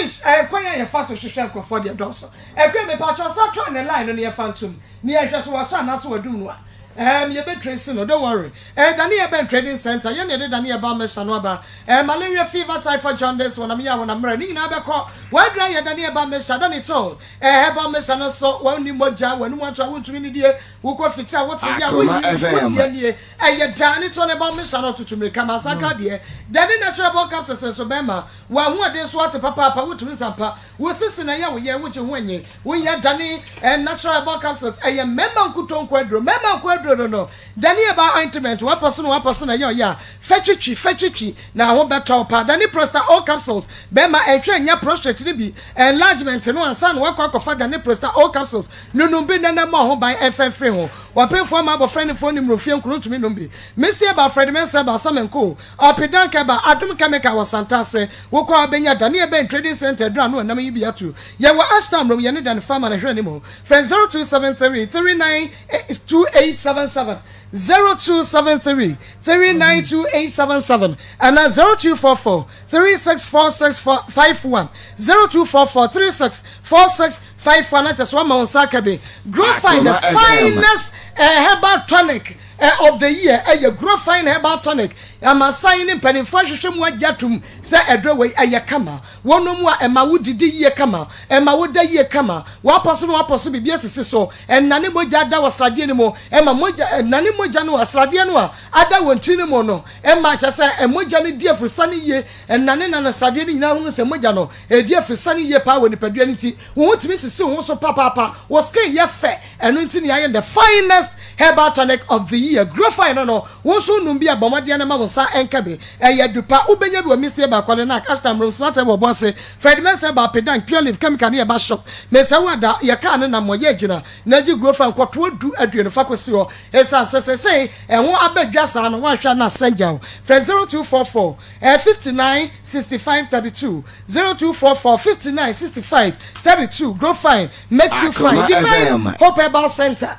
Ish, eh, kwan a yɛfa so hwehwɛ nkurɔfoɔ deɛ dɔɔso. Ɛkwan, mepakyɛw, sa try ne line no na yɛfa ntom, na yɛnhwɛ so wasɔ anaasɛ wadum no a. Erm, yɛbɛ trace no, don't worry. Eh, Dane Yɛbɛn Trading Centre, yɛn na yɛde Dane Yɛba Mɛhyɛ no aba. Eh, malaria, fever, typhoid, jaundice, wɔnam yɛ a wɔnam mmerɛ, ne nyinaa bɛkɔ. W'aduru ayɛ Dane Yɛba Mɛhyɛ, Dane Tone, eh, herbal mixture no nso, wɔnni mogya, w'anum ato a wontumi nnidie, wokɔ fikyiri a wote yɛ a woyi, wodi anie. Ɛyɛ daa ne toɔ ne ba mesa no ɔtoto mirika ma nsa ka deɛ dɛ ne natural bɔ capsules nso bɛma w'ahoɔden so ate papaapa wotumi nsa mpa wo sisi na ɛyɛ wo yɛ wogye ho anyi wonya dane natural herbal capsules ɛyɛ mmarima nkutoo nko aduro mmarima nko aduro no no dane herbal ointment wapɔ so na wapɔ so na ɛyɛ ɔyɛ a fɛtwitwi fɛtwitwi na ho bɛtɔ wo paa dane prosta o capsules bɛma ɛntwɛn nya prostrate no bi enlargement no ansa na wakɔ akɔfa dane prosta o capsules no nom bi nnɛ na mmɔ ho ban ɛmfa mfiri ho Ɔpemfoɔ ama abɔfra ne foɔ ne mmorɔfie nkuro ntumi nnom bi. Misty Eba, Fred Mensah Eba, Samenko, Ɔpedank Eba, Adom Chemical wɔ Santase. Wokɔ a wobɛnya Dane Ebɛn Trading Centre aduru ano ɛnam yi bi atu. Yɛwɔ Ashtown mmrom, yɛne Dane Farmer na hwɛ anim. Frɛ 0273 392877, 0273 392877 anaa 0244 364651, 0244 3646 51 na kyɛ sɛ wama wo nsa aka bi. Grofine the finest eh, herbal tonic eh, of the year ɛyɛ Grofine herbal tonic. Amansan ne mpanimfoɔ ahwehwɛ mu agye atom sɛ ɛduro wei ɛyɛ kama. Wɔnom a ɛma wo didi yie kama, ɛma wo da yie kama, wapɔ so na wapɔ so biribi asisi so, ɛnane mogya ada wɔ sradeɛ no mu, ɛma mogya ɛnane mogya no a sradeɛ no a ada wɔ ntini no mu no ɛma kyɛ sɛ mogya no di afurusane yie, ɛnane nane sradeɛ no nyinaa hunu sɛ mogya no ɛdi afurusane yie paa wɔ nipadua no nti. Wo ho tumi sisi wo ho so papaapa, wo skin yɛ fɛ, ɛno nti na yɛayɛ no the finest herbal tonic of the year. Grofine no no, wo nso wonom bi a, bɔ mmɔden na ma wo nsa nka bi. Ɛyɛ adu pa, wobɛnya bi wɔ Misty Herbal, Kɔlenak, Ashtown, Mrom, Smart Herbal, Obuasi, Fred Mensah Herbal, Pedank, Pure Leaf, Chemical ne Herbal Shop. Mesrɛ wo ada, yɛ kaa no nam hɔ, yɛ gyina na gye Grofine kɔtoa du aduonu fa kɔsi hɔ. Ɛsiane sɛ seesei ɛho aba dwa saa no, woanhwɛ a na asɛn gya wo. Frɛ 0244 59 65 32. 0244 59 65 32 Grow Fine makes you fine Divine Hope Herbal Center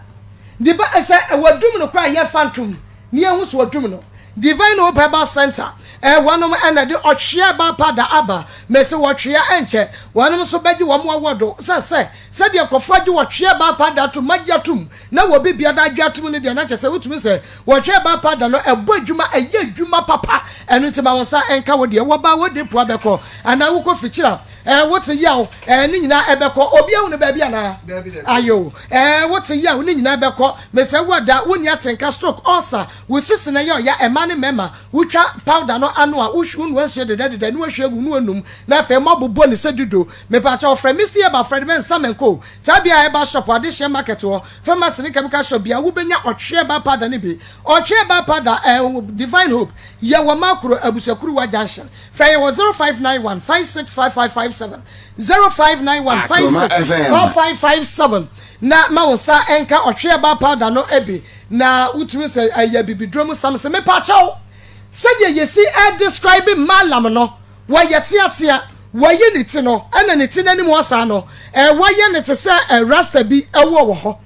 Diba sɛ wɔdum no koraa yɛfa ntom ne yɛhu so wɔdum no Divine Hope Herbal Center wɔnom ɛna de ɔtwea ba pada aba mɛsɛ wɔtwea ɛnkyɛ wɔnom nso bɛgye wɔn awɔdo sɛ sɛ sɛdeɛ nkurɔfoɔ agye wɔtwea ba pada atom magye atom na wɔ bibia da agye atom no deɛ na kyɛ sɛ wotumi sɛ Wɔhwɛ ba pa da no ɛbɔ adwuma ɛyɛ adwuma papa ɛno nti ma wo nsa nka wo deɛ wɔba wo de pua bɛkɔ anaa wokɔ fikyiri a ɛɛ wote yaw ɛɛ ne nyinaa ɛbɛkɔ obi ahu no baabi anaa ayo ɛɛ wote yaw ne nyinaa ɛbɛkɔ mesɛ wo ada wonni atenka stroke ulcer wo sisi na ɛyɛ ɔya ɛma ne mɛma wotwa powder no ano a wonoa nsuo dedadeda ne wahwie agu ne wanum na afei mo abobɔ ne sɛ dudo mepakyɛ ɔfrɛ me si ɛba frɛ de mɛ nsa mɛnko tabia ɛba shop adehyeɛ market hɔ Pharmacy ne chemical shop bia wobɛnya ɔtweɛ powder no bi. Ɔtweɛ powder ɛɛ Divine Hope yɛ wɔ Makuro Abusuakuruwa Junction. Frɛ yɛn wɔ 0591 565557, 0591 565557 na ma wo nsa nka ɔtweɛ powder no bi na wotumi sɛ ɛyɛ bibiduro mu sam sɛ mepa kyɛw sɛdeɛ yɛsi ɛdescribe malam no. Wɔyɛ teatea, wɔayi ne ti no, ɛna ne ti no anim hɔ saa no, wɔayɛ no te sɛ rasta bi wɔ wɔ hɔ.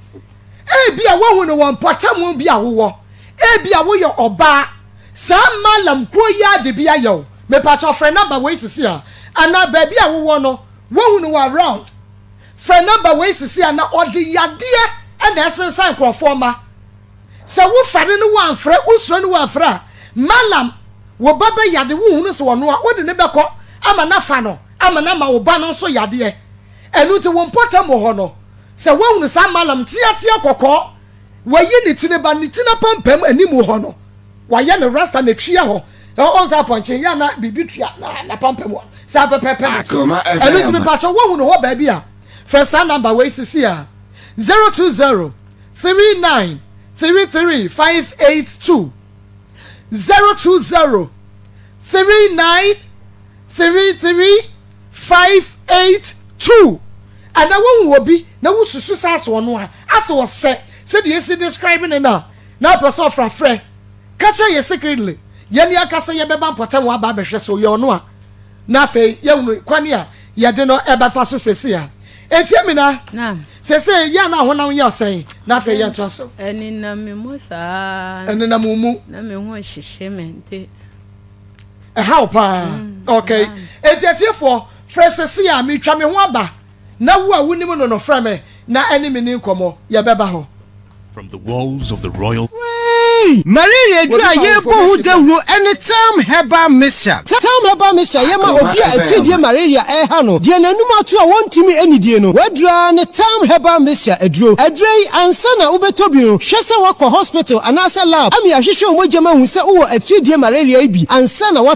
Ebia woahu no wɔ mpɔtam bi a wowɔ. Ebia woyɛ ɔbaa. Saa Mallam kuo yi ara de bi ayɛ wo. Mepakyɛw frɛ number wei sisi a. Anaa baabi a wowɔ no, woahu no wɔ around. Frɛ number wei sisi a na ɔde yadeɛ na ɛsensan nkurɔfoɔ mma. Sɛ wo fɛre no woamfrɛ, wo suro no woamfrɛ a, Malam, wo ba bɛ yade, wo hunu sɛ ɔno a, wode no bɛkɔ ama no afa no, ama no ama wo ba no nso yadeɛ. Ɛno nti wo mpɔtam wɔ hɔ no, sɛ woahunu saa Malam teatea kɔkɔɔ, wayi ne ti ne ba, ne ti no apampam animu hɔ no, wayɛ no rasta na tua hɔ, ɔn sɛ apɔnkye yɛ na biribi tua na n'apampam hɔ, saa pɛpɛpɛ na ɛte. Ɛno nti mepakyɛ woahunu hɔ baabi a, Frɛ saa number wei sisi a, 020 39 33 582, 020 39 33 582. Anaa wohu obi na wosusu sɛ asɛ ɔno a, asɛ ɔsɛ sɛdeɛ esi describe no no a, na wopɛ sɛ ɔfra frɛ. Ka kyerɛ yɛ secretly, yɛn ankasa yɛbɛba mpɔtam hɔ aba abɛhwɛ sɛ ɔyɛ ɔno a, na afei yɛahunu kwan a yɛde no ɛbɛfa so seesei a. Enti Amina, seesei yɛ a na honam yɛ ɔsɛn, na afei yɛntoa so. Ɛnenam me mu saa. Ɛnenam wo mu. Na me ho hyehye me nti. Ɛha wo paa. Mm, okay. Enti atiefoɔ, frɛ seesei a metwa me ho aba, na wo a wonim no no frɛ me na ɛne me ni nkɔmmɔ, yɛbɛba hɔ. From the walls of the royal. Wei! Malaria aduru a yɛrebɔ ho dawuro ne Tam Herbal Mixture. Tam Herbal Mixture yɛ ma obi a atiridie malaria reha no, deɛ n'anum ato a wɔntumi nnidie no. W'aduro ara ne Tam Herbal Mixture aduro. Aduro yi, ansa na wobɛtɔ bi no, hwɛ sɛ woakɔ hospital anaasɛ lab ama yɛahwehwɛ wo mogya mu ahu sɛ wowɔ atiridie malaria yi bi ansa na woatɔ.